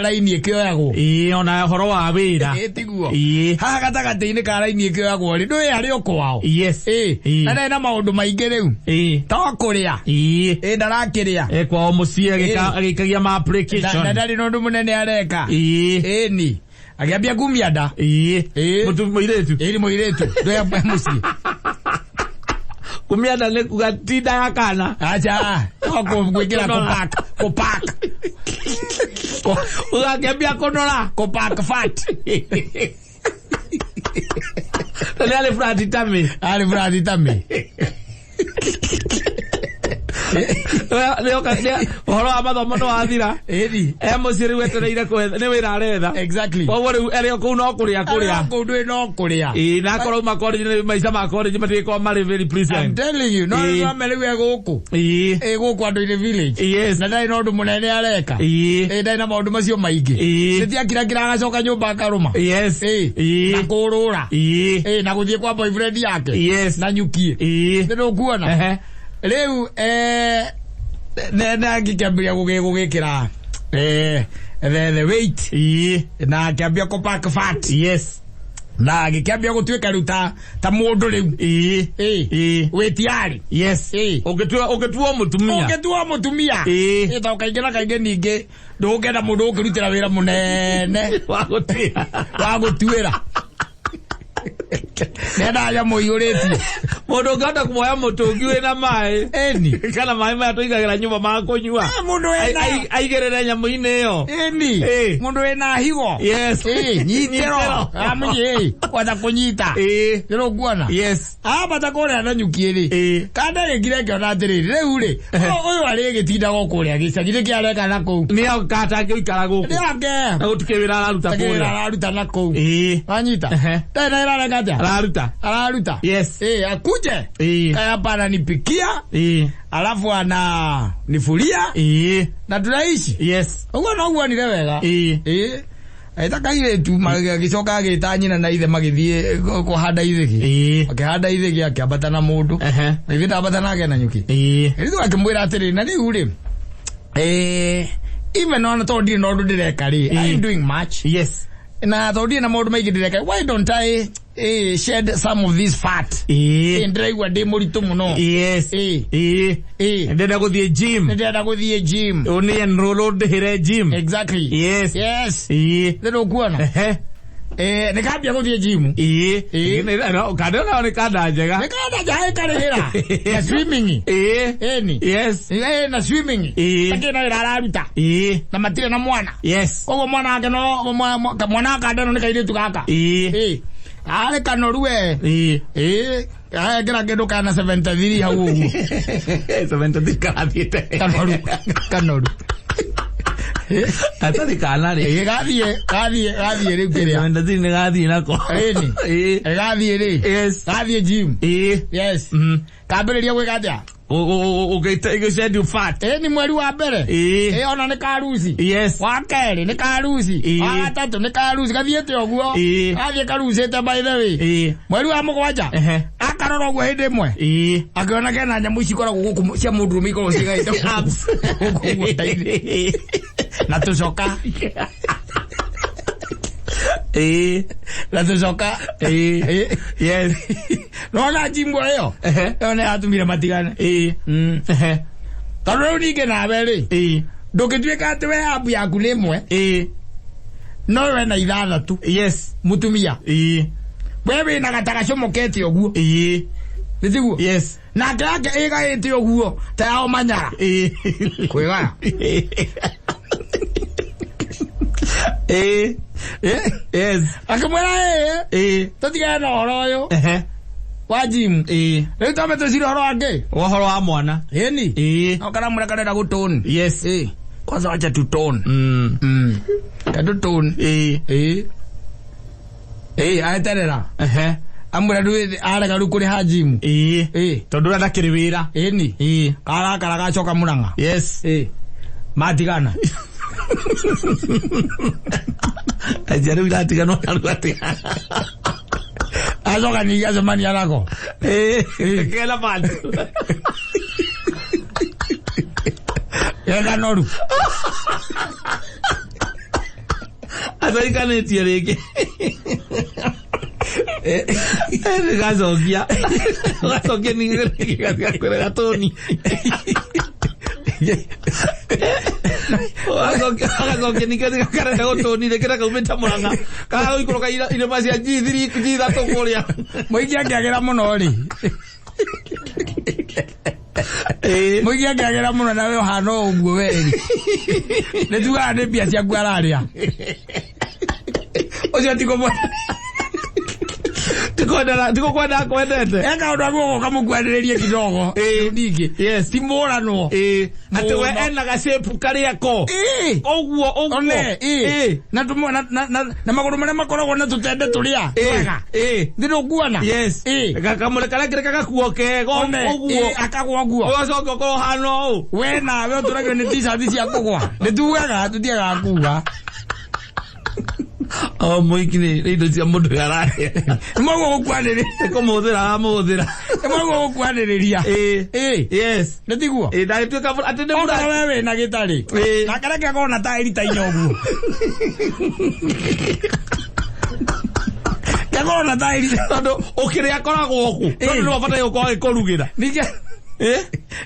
raini ĩkĩoyagwo. Ĩĩ, ona ũhoro wa wĩra. Ĩĩ tiguo. Ĩĩ. Haha gatagatĩ-inĩ ka raini ĩkĩoyagwo rĩ ndũĩ arĩ o kwao. Yes. Ĩĩ. Ĩĩ. Na ndarĩ na maũndũ maingĩ rĩu. Ĩĩ. To kũrĩa. Ĩĩ. Ĩĩ ndarakĩrĩa. E kwao mũciĩ Ĩĩ. agĩikagia ma Na application. na ndarĩ na ũndũ mũnene areka. Ĩĩ. Ĩĩ ni. Agĩambia kumia nda. Ĩĩ. Ĩĩ. Mũirĩtu. Ĩĩ ni mũirĩtu. Ndũĩ mũciĩ. Kumia nda nĩ kuga ti nda ya kana. Acha. To gwĩkĩra kũpack. Kũpack. Ũgakĩambia kũnora. Kũpack fat. Na nĩ arĩ flat tummy. Arĩ flat tummy. Ũhoro wa mathomo nĩ wathira. Ĩĩ ni. E mũciĩ rĩu etereire nĩ wĩra aretha. Exactly. Koguo rĩu arĩ o kũu no kũrĩa kũrĩa. Kũu ndũĩ no kũrĩa. Ĩĩ, na akorwo auma college nĩ maica ma college matigĩkorwo marĩ very I'm pleasant. telling you, no Ĩĩ. nĩ rĩu e gũkũ. Ĩĩ. Ĩ gũkũ andũ-inĩ village. Yes. Na ndarĩ na ũndũ mũnene areka. Ĩĩ. Ĩ ndarĩ na maũndũ macio maingĩ. Ĩĩ. Nĩtiakirakira agacoka nyũmba akarũma. Yes. Ĩĩ. Ĩĩ. Na kũrũra. Ĩĩ. Ĩ na gũthiĩ kwa boyfriend yake. Yes. Na nyukie. Ĩĩ. Nĩ ndũkuona. Ehe. Rĩu na ngĩkĩambĩrĩria gũgĩkĩra the weight Ĩĩ. na akĩambia kũpack fat. Yes. Na agĩkĩambia gũtuĩka rĩu ta mũndũ rĩu. Ĩĩ. Ĩĩ. Ĩĩ. Wĩ tiarĩ. Yes. Ĩĩ. Ũngĩtuo mũtumia. Ũngĩtua mũtumia. Ĩĩ. Ĩ tondũ kaingĩ na kaingĩ ningĩ ndũngĩenda mũndũ ũkĩrutĩra wĩra mũnene Wa gũtuĩra. wa gũtuĩra. Nenda nyamũ iyũrĩtie. Mũndũ ũngĩhota kuoya mũtũngi wĩna maĩ. Ĩni. Kana maĩ maya tũigagĩra nyũmba ma kũnyua. Mũndũ wĩna. Aigĩrĩre nyamũ-inĩ ĩyo. Ĩni. Ĩĩ. Mũndũ wĩna higo. Yes. Ĩĩ, nyitĩro. Nyitĩro. Amũnyi, kwenda kũnyita. Ĩĩ. Nĩrũkuona? Yes. Ambata kũrĩa na nyuki rĩ. Ĩĩ. Kanda gĩkire ngĩona atĩrĩrĩ, rĩu rĩ, ũyũ arĩ gĩtindaga kũrĩa gĩcagi nĩkĩ areka na kũu. Nĩ atangĩikara gũkũ. Nĩ ake. Na gũtikĩ wĩra araruta Takĩrĩ kũrĩa. araruta na kũu. Ĩĩ. Wanyita? Ehe. Ndarĩ na wĩra areka atĩa? Araruta. Araruta. Yes. Ĩĩ, akuje. Ĩĩ. Kaya hapa ananipikia, Ĩĩ. alafu ananifulia Ĩĩ. na tunaishi. Yes. Ũguo noguo onire wega. Ĩĩ. Ĩĩ. Eta kairĩtu agĩcoka agĩta nyina na ithe magĩthiĩ kũhanda ithĩgĩ. Ĩĩ. Akĩhanda ithĩgĩ akĩambata na mũndũ. Ehe. Ithe ndambata nake na nyuki. Ĩĩ. Rĩu akĩmwĩra atĩrĩ na rĩu rĩ even ona tondũ ndirĩ na ũndũ ndĩreka rĩ, Ĩĩ. I'm doing much. Yes. Na tondũ ndirĩ na maũndũ maingĩ ndĩreka, why don't I shed some of this fat? Ĩĩ. Ndĩraigua ndĩ mũritũ mũno. Yes. Ĩĩ. Ĩĩ. Ĩĩ. Ndĩrenda gũthiĩ gym. Nĩndĩrenda gũthiĩ gym. Ũnĩ enroll ũndĩhĩre gym. Exactly. Yes. Yes. Ĩĩ. Nĩ ndũkuona? Ehe. Nĩkambia gũthiĩ gym. Ĩĩ. Ĩĩ. Kanda ĩno nĩ kanda njega. Nĩkanda nja ĩkarĩhĩra. Na swimming. Ĩĩ. Ĩni. Yes. Ĩĩ na swimming. Ĩĩ. Takĩrĩ na wĩra araruta. Ĩĩ. Na matirĩ na mwana. Yes. Koguo mwana wake no mwana wa kanda ĩno nĩ kairĩtu gaka. Ĩĩ. Ĩĩ. Arĩ kanoru we. Ĩĩ. Ĩĩ. Ekĩra kĩndũ kana 73 hau ũguo. 73 karathiĩte. Kanoru. Kanoru. Gatarĩ kana rĩ. Ĩ, gathiĩ gathiĩ gathiĩ rĩu kĩrĩa. Mwendathiri nĩ gathiĩ nako. Ĩni. Ĩ. Ĩ, gathiĩ rĩ. Yes. Gathiĩ gym. Ĩ. Yes. Mhm. Kambĩrĩria gwĩka atĩa? Ũgĩcendio fat. Ĩ ni mweri wa mbere. Ĩ. Ĩ ona nĩ karuci. Yes. Wa kerĩ nĩ karuci. Ĩ. Wa gatatũ nĩ karuci. Gathiĩte ũguo. Ĩ. Gathiĩ karucĩte by the way. Ĩ. Mweri wa mũgwanja. Ehe. Akarora ũguo hĩndĩ ĩmwe. Ĩ. Akĩona kena nyamũ ici ikoragwo gũkũ cia mũndũrũme ikoragwo cigaĩte Abs. gũkũ guota-inĩ. Na tũcoka. Ĩ. Na tũcoka. Ĩ. Ĩ. Yes. Nona jimbo ĩyo. Ehe. Ĩyo nĩ yatumire matigane. Ĩ. Mm. Ehe. Tondũ rĩu ningĩ nawe rĩ. Ĩ. Ndũngĩtuĩka atĩ we abu yaku nĩ ĩmwe. Ĩ. No we na ithathatũ. Yes. Mũtumia. Ĩ. We wĩna gatagacomokete ũguo. Ĩ. Nĩ tiguo? Yes. Nake yake ĩgaĩte ũguo ta ya Omanyala. Ĩ. Kwĩgaya. Ĩ. Yes. Akĩmwĩra ĩĩ. Ĩ. Tũtigane na ũhoro ũyũ Ehe. wa gym. Ĩ. Rĩu twambe tũcire ũhoro wa ngĩ. Ũhoro wa mwana. Ĩni. Ĩ. No karamwĩra karenda gũtũni. Yes. Ĩ. Kwanza wacha tutone. Mm. Mm. Katutone. Ĩ. Ĩ. Ĩ aeterera. Ehe. Amwĩra rĩu arega rĩu kũrĩha gym. Ĩ. Ĩ. Tondũ ũrĩa ndakĩrĩ wĩra. Ĩni. Ĩ. Karakara gacoka Murang'a. Yes. Ĩ. Matigana. Aja rĩu iratiganwo na rĩu atĩ. Acoka ningĩ acemania nako. Ĩ. Kena fat. Geka noru. Ataikanĩtie rĩngĩ. Nĩ gacokia. Gacokia ningĩ gakwĩra gatũni. Agacokia ningĩ karenda gũtũni rĩngĩ na kaumĩte Mũrang'a. Kagũikũrũka irĩma cia G3 G3 kũrĩa. Mũingĩ angĩagĩra mũno rĩ. Ĩ. Mũingĩ angĩagĩra mũno nawe ũhana o ũguo we rĩ. Nĩ tugaga nĩ mbia ciaku ararĩa. Ũcio ti kũmwe. Tikokwenda kwendete. Eka ũndũ aguo ũkamũkuanĩrĩrie kidogo. Ĩ. Ningĩ. Yes. Ti mũranwo. Ĩ. Atĩ we Mũno. ena gacepu karĩa ko. Ĩ. Ũguo ũguo. One, ĩ. Ĩ. Na tũmwe na na na na magũrũ marĩa makoragwo na tũtende tũrĩa. Ĩ. Twega. Ĩ. Nĩ ndũkuona? Yes. Ĩ. Gakamũre karĩa kĩrĩ gagakuo kega One, ũguo. ĩ, akagwa ũguo. Ũgacoka ũkorwo ũhana ũũ. We nawe ũtũragio nĩ t-shirt cia kũgwa. Nĩ tugaga tũtiagaga kuga. O mũiki nĩ indo cia mũndũ ũyũ ararĩa. Nĩ mwaguo gũkuanĩrĩria. Nĩ kũmũhũthĩra aramũhũthĩra. Nĩ mwaguo gũkuanĩrĩria. Ĩ. Ĩ. Yes. Nĩ tiguo? Ĩ ndagĩtuĩka atĩ nĩ Okorwo mũra. we wĩna gĩtarĩ. Ĩ. Na karĩa kĩakorwo na taĩri ta inya ũguo. Kĩakorwo na taĩri. Tondũ ũkĩrĩa akoragwo kũ. Tondũ nĩ wabataire gũkorwo agĩkũrugĩra. Ningĩ Ĩ.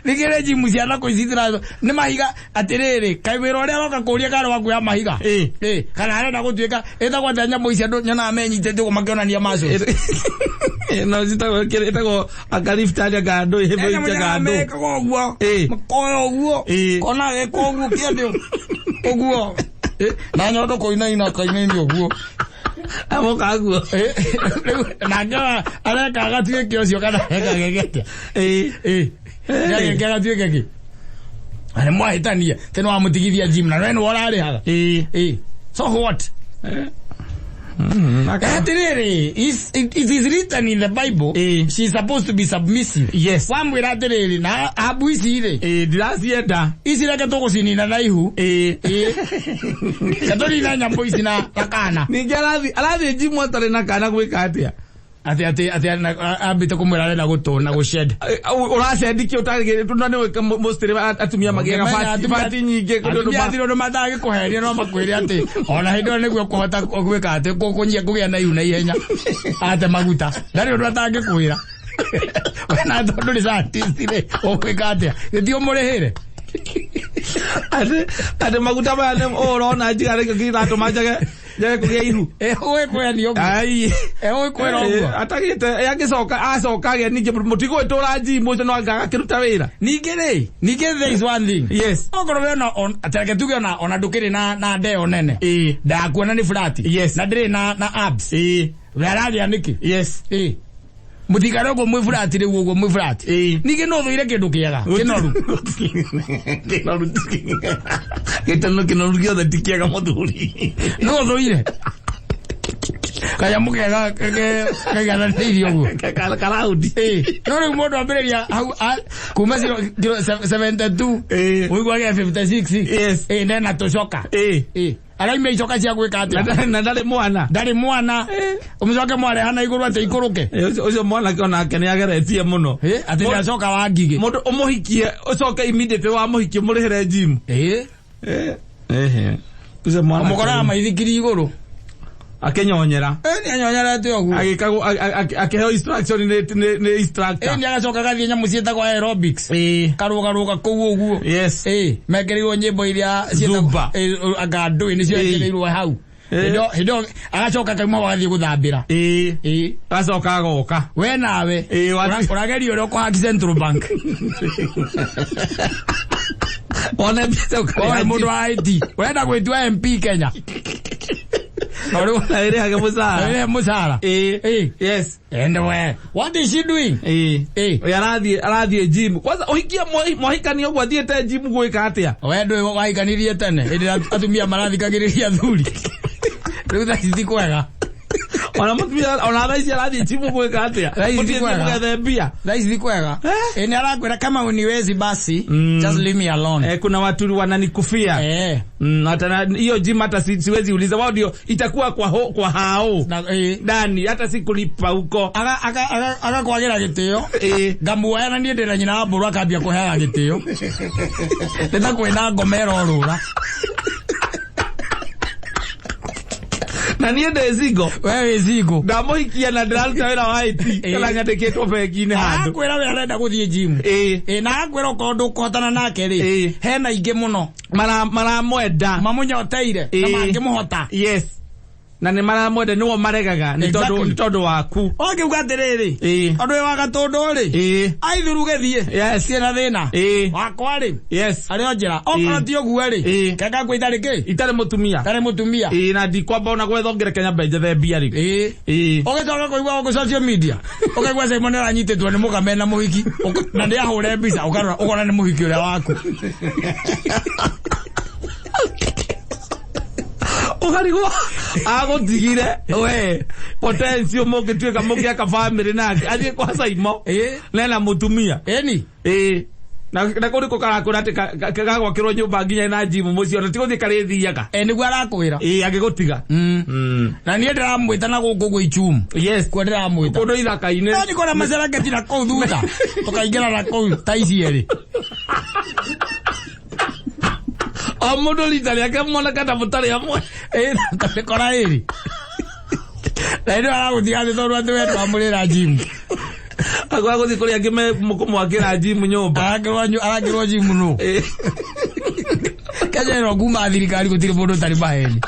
ningĩ rĩ njimu ciana kũ ici nĩ mahiga atĩrĩrĩ kaĩ wĩra ũrĩa aroka kũria karĩ wa kuoya mahiga. Ĩ. Ĩ. Kana arenda gũtuĩka ĩtagwo atĩa nyamũ ici andũ nyonaga menyitĩte ũguo makĩonania muscles. No citagwo ĩtagwo akaliftari anga ndũ Nyamũ ĩhĩmbĩitie nyonaga anga ndũ. mekaga ũguo. Ĩ. Makoya ũguo. Ĩ. Kona geka ũguo kĩande ũguo. Ĩ. Na nyondo kũinaina kainaini ũguo. Amoka guo. Ĩ. Rĩu nake areka agatuĩke ũcio kana areka geke atĩa. Ĩ. Ĩ. Nĩageke agatuĩke kĩ? Na nĩ mwahĩtania tĩ nĩ wamũtigithia gym na we nĩwe ũrarĩhaga. Ĩ. Ĩ. So what? Atĩrĩrĩ, it is written in the Bible, Ĩ. she is supposed to be submissive. Yes. Wamwĩra atĩrĩrĩ, na ambu ici rĩ, Ĩ ndiracienda. ici reke tũgũcinina na ihu. Ĩ. Ĩ. Reke tũnine nyamũ ici na na kana. Ningĩ arathiĩ njimu atarĩ na kana gwĩka atĩa? Atĩ atĩ atĩ ambĩte kũmwĩra arenda gũtũna gũcend. Ũracendi kĩ ũtagĩrĩtwo na nĩwe mostly atumia magĩaga fati nyingĩ kũndũ Atumia athirwo nĩ matangĩkũheria no makwĩre atĩ ona hĩndĩ ĩyo nĩguo ũkũhota gwĩka atĩ kũnyia kũgĩa na ihu na ihenya ate maguta ndarĩ ũndũ atangĩkwĩra. We na tondũ nĩ scientist rĩ ũgwĩka atĩa gĩthiĩ ũmũrĩhĩre. Atĩ maguta maya nĩ ũrona njigara kĩratũma njage kũgĩa ihu. Ĩ ũgĩkwĩra nĩ ũguo. Ai. Ĩ ũgĩkwĩra ũguo. Atagĩte agĩcoka acoka agĩa ningĩ mũtigũgĩtũra njimu ũcio no anga agakĩruta wĩra. Ningĩ rĩ, ningĩ there is one thing. Yes. Okorwo we ona reke tuge ona ndũkĩrĩ na ndeo nene. Ĩ. Ndakuona nĩ flat. Yes. Na ndĩrĩ na abs. Ĩ. We ararĩa nĩkĩ? Yes. Ĩ. Mũtikare ũguo mwĩ flat rĩu ũguo mwĩ flat. Ĩĩ. Ningĩ no ũthũire kĩndũ kĩega kĩnoru. Kĩnoru gĩtano kĩnoru gĩothe ti kĩega mũthuri. No ũthũire kanyamũ kega kaigananĩirie ũguo. Karaundi. Ĩĩ. No rĩu mũndũ ambĩrĩria hau kuma kiro 72 Ĩĩ. ũiguage 56. Yes. Ĩĩ nena tũcoka. Ĩĩ. Ĩĩ. Araimia icoka cia gwĩka Na atĩa? na ndarĩ mwana. Ndarĩ mwana. Ũmũcoke mwarehana igũrũ atĩ ikũrũke. Ĩĩ, ũcio mwanake onake nĩ ageretie mũno. Ĩĩ, atĩ ndacoka wa ngigĩ. Mũndũ ũmũhikie ũcoke immediately wamũhikie mũrĩhĩre gym. Ĩĩ. Ehe. Ũcio mwanake. Ũmũkoraga maithikiri igũrũ. Akĩnyonyera. Ĩĩ nĩ anyonyerete ũguo. Agĩkagwo akĩheo instruction nĩ instructor. Ĩĩ nĩ agacoka agathiĩ nyamũ ciĩtagwo aerobics. Ĩĩ. Karũgarũga kũu ũguo. Yes. Ĩĩ, mekĩrĩirwo nyĩmbo iria ciĩtagwo- Zumba. Ĩĩ, anga ndũĩ nĩcio Ĩĩ. ekĩrĩirwo hau. Ĩĩ. Hĩndĩ ĩyo agacoka akauma agathiĩ gũthambĩra. Ĩĩ. Ĩĩ. Agacoka agoka. We nawe Ĩĩ, ũrageria ũrĩa ũkũhaki Central Bank. Wone mbica ũkarĩha Wone mũndũ gym. wa IT ũrenda gwĩtua MP Kenya. Na rĩu Na ĩrĩhage mũcara. ũrĩhe mũcara. Ĩĩ. Ĩĩ. Yes. And we, what is she doing? Ĩĩ. Ĩĩ. Oya arathiĩ gym. Kwanza ũhikie mwahikania ũguo athiĩte gym gwĩka atĩa? We ndũĩ wahikanirie tene hĩndĩ ĩrĩa atumia marathikagĩrĩria athuri. Rĩu thaa ici ti kwega. Ona mũtumia ona thaa ici arathiĩ gym gwĩka atĩa? Thaa ici ti Mũthiĩte kwega. mũgethe mbia. Thaa ici ti kwega. Eh? Ĩĩ nĩ arakwĩra kama uniwezi basi just leave me alone. Eh, kuna watu wananikufia. Eh. Hata hiyo gym hata siwezi uliza wao ndio itakuwa kwa ho, kwa hao. Na ĩĩ. Ndani hata sikulipa huko. Aga aga aga agakwagĩra gĩtĩo. Ĩĩ. Ngamuoya na niĩ ndĩ na nyina wa mbũrũ akambia kũheaga gĩtĩo. Nĩ ta kwĩna ngoma ĩrorũra. Na niĩ ndĩ single. We wĩ single. Ndamũhikia na ndĩraruta wĩra wa IT Ĩĩ. kana nyandĩkĩtwo bengi-inĩ handũ. Arakwĩra we arenda gũthiĩ gym. Ĩĩ. Ĩĩ na arakwĩra okorwo ndũkũhotana nake rĩ, Ĩĩ. hena ingĩ mũno Maramwenda. mamũnyoteire na Ĩĩ. mangĩmũhota. Yes. Na nĩ maramwenda nĩo maregaga nĩ tondũ Exactly. nĩ tondũ waku. Ũngiuga atĩrĩrĩ, Ĩĩ. ũndũ ũyũ wa gatũndũ rĩ, Ĩĩ. aithuruge thiĩ. Yes. Ciĩ na thĩna. Ĩĩ. Wakwa rĩ, Yes. arĩ o njĩra. Okorwo Ĩĩ. ti ũguo rĩ, Ĩĩ. kenga ngwĩ itarĩ kĩ? Itarĩ mũtumia. Itarĩ mũtumia. Ĩĩ na ndikwamba ona gwetha ũngĩreke nyambe njethe mbia rĩ. Ĩĩ. Ĩĩ. Ũgĩcoka kũigua gũkũ social media ũkaigua Simon aranyitĩtwo nĩ mũkame na mũhiki na nĩ ahũre mbica ũkarora ũkona nĩ mũhiki ũrĩa waku. Ũkarigwo agũtigire we potential mũngĩtuĩka mũngĩaka family nake athiĩ kwa Saimo Ĩĩ. nena mũtumia. Ĩni. Ĩĩ. Na kũrĩ kũ karakwĩra atĩ gagwakĩrwo nyũmba nginya ĩna gym mũciĩ ona ti gũthiĩ karĩthiaga. Ĩ nĩguo arakwĩra. Ĩĩ angĩgũtiga. Na niĩ ndĩramwĩta na gũkũ gwĩ ichumu. Yes. Kuo ndĩramwĩta. Kũndũ ithaka-inĩ. No nĩ kũrĩa macereketi na kũu thutha. Tũkaingĩra na kũu ta ici erĩ. O mũndũ rita rĩake moneka ta mũtarĩ amwe. Ĩĩ tũkora ĩrĩ. Na hĩndĩ ĩyo aragũtiga thĩ tondũ atĩ we ndwamũrĩra gym. Agwa gũthiĩ kũrĩa angĩ kũmwakĩra gym nyũmba. Arakĩrwo gym nũ. Ĩĩ. Kenya ĩno kuma thirikari gũtirĩ mũndũ ũtarĩ maheni.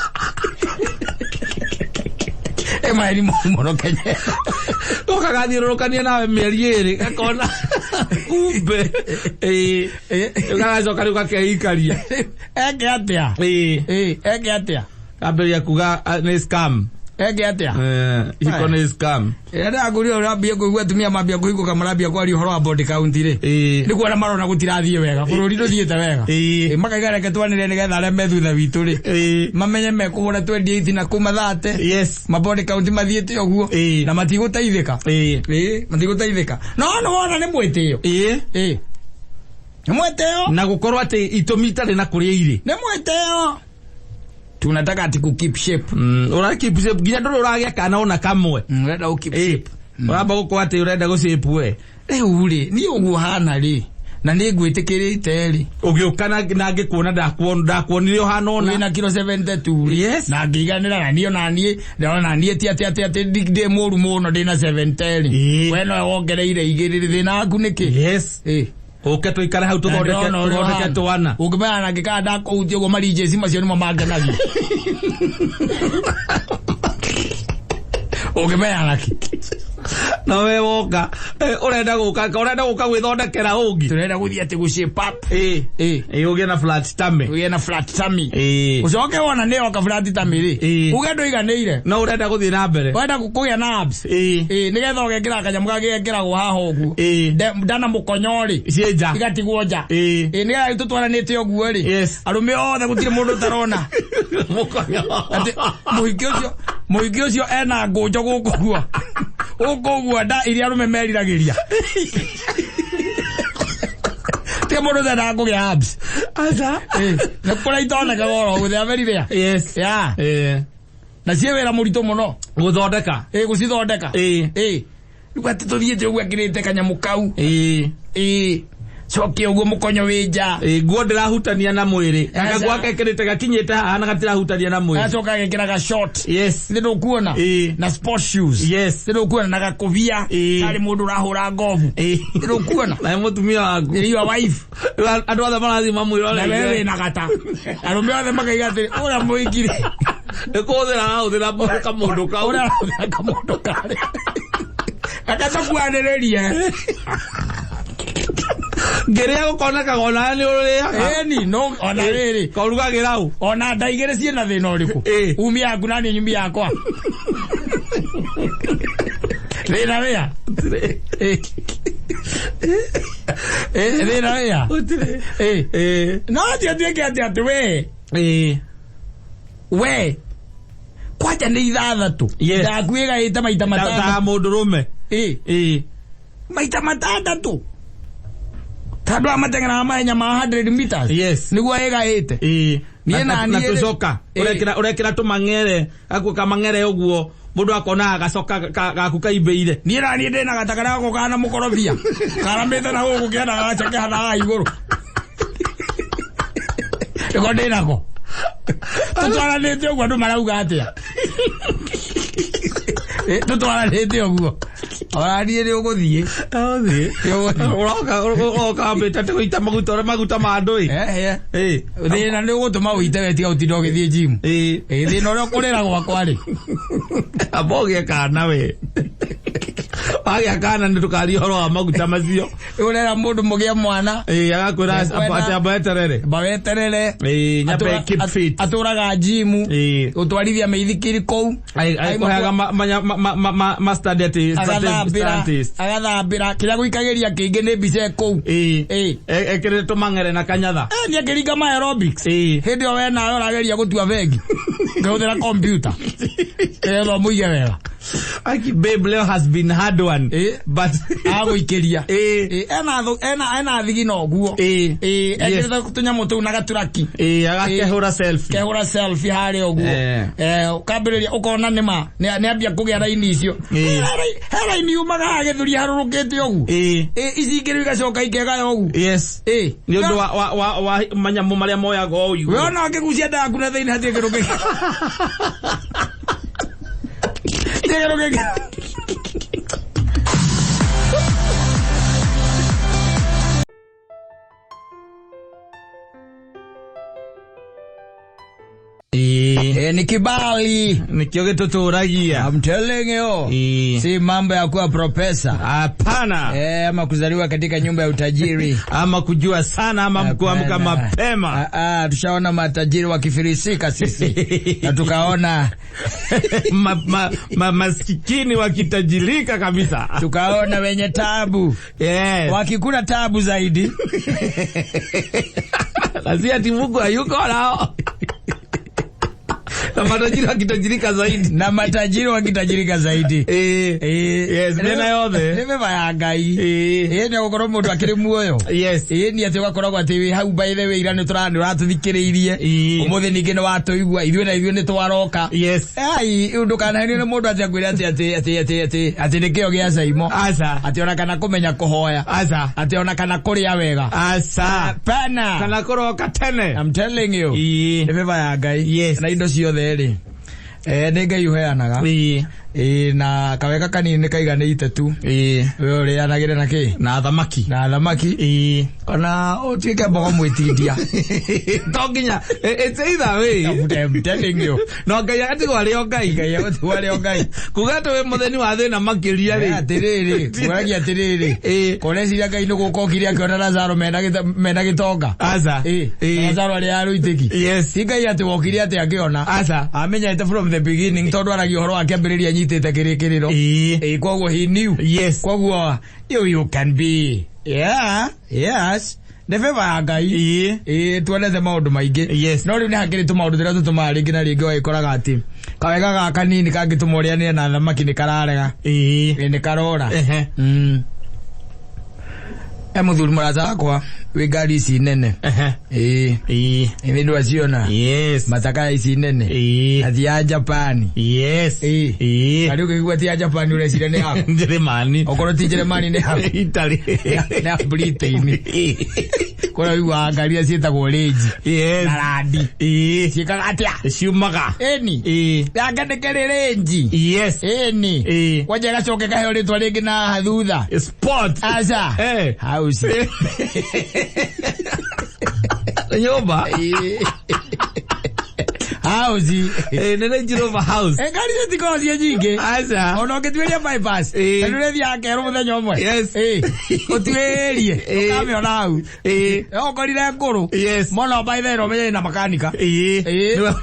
Ĩ maheni moru mũno Kenya. Goka gathiũrũrũkania nawe mĩeri ĩrĩ gakona kumbe. Ĩĩ. Gagacoka rĩu gakeikaria. Eke atĩa? Ĩĩ. Ĩĩ, eke atĩa? Kambĩrĩria kuga nĩ scam. Eke atĩa? Ihiko nĩ scam. Ĩrĩa ndĩrakũria ũrambia kũigua atumia mambia kũhingũka marambia kwaria ũhoro wa body count rĩ. Ĩĩ. Nĩ kuona marona gũtirathiĩ wega, bũrũri ndũthiĩte wega. Ĩĩ. Ĩ, makaiga reke twanĩrĩre nĩgetha arĩa me thutha witũ rĩ. Ĩĩ. Mamenye mekũhũra twendie ithi na kũu mathate. Yes. Mabody count mathiĩte ũguo. Ĩĩ. Na matigũteithĩka. Ĩĩ. Ĩĩ, matigũteithĩka. No nĩ wona nĩ mwĩtĩo. Ĩĩ. Ĩĩ. Nĩ mwĩtĩo. Na gũkorwo atĩ itũmi itarĩ na kũrĩa irĩ. Nĩ mwĩtĩo. Tunataka ati ku keep shape. Ũra keep shape nginya ndũrĩ ũragĩa kana ona kamwe. Ũrenda gũ keep Ĩĩ. shape. Ũramba gũkorwo atĩ ũrenda gũ shape we. Rĩu rĩ, niĩ ũguo hana rĩ, na nĩ ngwĩtĩkĩrĩte rĩ. Ũgĩũka na ngĩkuona ndakuonire ũhana ũna. Wĩna kiro 72 rĩ. Yes. Na ngĩiganĩra na niĩ ona niĩ, ndĩrona na niĩ ti atĩ atĩ atĩ ndĩ mũru mũno ndĩna 70 rĩ. Ĩĩ. We nowe wongereire igĩrĩ rĩ, thĩna waku nĩkĩ? Yes. Ĩĩ. Ũke tũikare hau tũthondeke twana. Ũngĩmenya na ngĩkaa ndakũhutia ũguo marinjĩci macio nĩmo mangenagia. Ũngĩmenya nakĩ? No we woka urenda guka, urenda guka gwithondekera ungi. Turenda guthie ati gucie pap. Ĩ, ũgĩe na flat tummy. Ugie na flat tummy. Ucoke wona nĩ oka flat tummy rĩ, uge ndũiganĩire. No ũrenda gũthiĩ na mbere. Wenda kũgĩa na abs. Nĩgetha ũgekĩra kanyamũ gagĩkĩragwo haha ũguo. Ndana mũkonyo rĩ, Ciĩ nja. igatigwo nja. Nĩgetha tũtwaranĩte ũguo rĩ, arũme othe gũtirĩ mũndũ ũtarona Mũkonyo. Atĩ mũhiki ũcio ena ngũnjo gũkũ guo, gũkũ ũguo, nda iria arũme meriragĩria. Tiga mũndũ ũtendaga kũgĩa abs. Aca. Nĩ kũrĩa itonekaga oro ũguo, they are very rare. Yeah. Na ciĩ wĩra mũritũ mũno. Gũthondeka. Gũcithondeka. Rĩu atĩ tũthiĩte ũguo ekĩrĩte kanyamũ kau. Coke ũguo mũkonyo wĩ nja. Nguo ndĩrahutania na mwĩrĩ. Aca. Gakaguo gekĩrĩte gakinyĩte haha na gatirahutania na mwĩrĩ. Agacoka agekĩra ga short. Yes. Nĩ ndũkuona? Na sport shoes. Yes. Nĩ ndũkuona na gakũbia? Tarĩ mũndũ ũrahũra ngobu. Nĩ ndũkuona? Na nĩ mũtumia waku. Nĩ your wife. Rĩu andũ othe marathiĩ Na we mamwĩroreire. wĩna gata, arũme othe makaiga atĩrĩ, ũrĩa mũhiki rĩ, Nĩ kũhũthĩra arahũthĩra kamũndũ kau. Ũrĩa arahũthĩra kamũndũ karĩa agatakuanĩrĩrie. Ngĩrĩa gũkonekaga onawe nĩ ũrĩaga. Ĩni no ona rĩrĩ, Korugagĩra ũ? Ona nda igĩrĩ ciĩna thĩna ũrĩkũ? Umia yaku na niĩ nyumia yakwa, thĩna wĩa? Thĩna wĩa? Gũtirĩ. No ti atuĩke atĩ we we kwanja nĩ 6. Ndaku ĩgaĩte maita Ta 6. mũndũrũme. Maita 6, tandũ aya mateng'eraga mahenya ma 100 meters. Nĩguo ĩgaĩte. Niĩ Na na niĩ na tũcoka. Ũrekĩra tũmang'ere, gakuo kamang'ere ũguo, mũndũ akona gacoka gaku kaimbĩire. Niĩ na niĩ ndĩna gata karĩa gako kana mũkorobia karamĩte na gũkũ kĩenda gagacoke hana haha igũrũ, nĩko ndĩnako tũtwaranĩte ũguo. Andũ marauga atĩa? Tũtwaranĩte ũguo, ona niĩ nĩ ũgũthiĩ. Ũthiĩ. Nĩ ũgũthiĩ. Ũroka wambĩte atĩ gũita maguta ũrĩa maguta ma andũ ĩ. Thĩna nĩ ũgũtũma ũite we tiga ũtinda ũgĩthiĩ gym. Thĩna ũrĩa ũkũrĩra gwakwa rĩ. Amba ũgĩe kana we. Wagĩa kana nĩ tũkaria ũhoro wa maguta macio. Ũrera mũndũ mũgĩe mwana. Agakwĩra atĩ amba eterere. Amba weterere. Nyambe keep fit. Atũraga gym. Gũtwarithia mĩithikiri kũu. Agĩkũheaga ma study atĩ Agathambĩra. scientist. Agathambĩra kĩrĩa gũikagĩria kĩingĩ nĩ mbica kũu. Ekĩrĩte tũmang'ere na kanyatha. Nĩ akĩringa ma aerobics. Hĩndĩ ĩyo we nawe ũrageria gũtua bengi ngĩhũthĩra kompiuta ĩgetha mũige wega. Aki babe, leo has been hard one. But Agũikĩria. Ena thigino ũguo. Ekĩrĩte tũnyamũ tũu na gaturaki. Agakehũra selfie. Kehũra selfie harĩa ũguo. Ũkambĩrĩria ũkona nĩma nĩ ambia kũgĩa raini icio. He raini yumaga haha gĩthũri harũrũkĩte ũguo. Ici ingĩ rĩu igacoka ikegaya ũguo. Nĩ ũndũ wa manyamũ marĩa moyagwo ũũ We igũrũ. ona ũngĩgucia nda yaku na thĩinĩ hatirĩ kĩndũ kĩngĩ. Hatirĩ kĩndũ kĩngĩ. Ni kibali. Nĩkĩo gĩtũtũragia. I'm telling you. Si mambo ya kuwa profesa. Hapana. Ama kuzaliwa katika nyumba ya utajiri. Ama kujua sana ama kuamka Hapana. mapema. Ah, ah, tushaona matajiri wakifilisika sisi na tukaona Masikini wakitajirika kabisa. Tukaona wenye tabu wakikula tabu zaidi. Na si ati Mungu hayuko nao. Na matajiri wakitajirika zaidi. Na matajiri wakitajirika zaidi. Yes, mĩena yothe. Nĩ mĩba ya Ngai. Nĩ gũkorwo mũndũ akĩrĩ muoyo. Nĩ atĩ ũgakoragwo atĩ wĩ hau. By the way, ira nĩ ũratũthikĩrĩirie, ũmũthĩ ningĩ nĩ watũigua, ithuĩ na ithuĩ nĩ twaroka. Ai, ndũkanahenio nĩ mũndũ atĩ akwĩre atĩ nĩ kĩo gĩa Caimo. Aca. Atĩ ona kana kũmenya kũhoya. Aca. Atĩ ona kana kũrĩa wega. Aca. Pana. Kana kũroka tene. I'm telling you. Nĩ mĩba ya Ngai. Na indo ciothe rĩ, nĩ Ngai ũheanaga. Ĩĩ, na kawega kanini nĩ kaiganĩte tu. Ĩĩ. We ũrĩanagĩre na kĩ? Na thamaki. Na thamaki. Ĩĩ. Kana ũtuĩke mbogo mwĩtindia. To nginya it's either way. I'm telling you. No Ngai agatigwo arĩ o Ngai. Ngai agatigwo arĩ o Ngai. Kuga atĩ wĩ mũthĩni wa thĩna makĩria rĩ. Atĩrĩrĩ, kũragia atĩrĩrĩ. Ĩĩ. Kũreciria Ngai nĩ gũka okire akĩona Lazaro mena gĩtonga. Aca. Ĩĩ. Ĩĩ. Lazaro arĩ arũitĩki. Yes. Ti Ngai atĩ wokire atĩ akĩona. Aca. Amenyete from the beginning tondũ aragia ũhoro wa kĩambĩrĩria anyitĩte kĩrĩkĩrĩro. Ĩĩ. Ĩĩ, koguo he knew. Yes. Koguo you can be. Yeah. Yes. Nĩ favor ya Ngai. Ĩĩ. Ĩĩ, tuonete maũndũ maingĩ. Yes. No rĩu nĩ hakĩrĩ tũmaũndũ tũrĩa tũtũmaga rĩngĩ na rĩngĩ ũgagĩkoraga atĩ kawega gaka kanini kangĩtũma ũrĩanĩre na thamaki nĩ kararega. Ĩĩ. Ĩĩ, nĩ karora. Ehe. E mũthuri mũrata wakwa wĩ ngari ici nene. Ehe. Ĩĩ. Ĩĩ. Nĩ ndwaciona. Yes. Matakaya ici nene. Ĩĩ. Na ti ya Japan. Yes. Ĩĩ. Ĩĩ. Na rĩu ũkĩigua ti ya Japan ũreciria nĩ yaku. Njĩrĩmani. Okorwo ti Njĩrĩmani nĩ yaku. Italy. Nĩ ya Britain. Kũrĩa ũiguaga ngari iria ciĩtagwo Range. Yes. Na Randi. Ĩĩ. Ciĩkaga atĩa? Ciumaga. Ĩni. Ĩĩ. Yake nĩ kĩrĩ Range. Yes. Ĩni. Ĩĩ. Kwanja ĩgacoka ĩkaheo rĩtwa rĩngĩ na thutha. Sport. Aca. Eh. House. Nyũmba. Ĩĩ. House. Ĩĩ, nĩ Range Rover house. Eh, ngari icio itikoragwo ciĩ nyingĩ. Aca. Ona ũngĩtuĩria bypass. Ĩĩ. Na nĩũrĩthiaga kerũ mũthenya ũmwe. Yes. Ĩĩ. Ũtuĩrie. Ĩĩ. Ũkamĩona hau. Ĩĩ. No ũkorire ngũrũ. Yes. Mona by the way ũmenye ĩna makanika. Ĩĩ. Ĩĩ.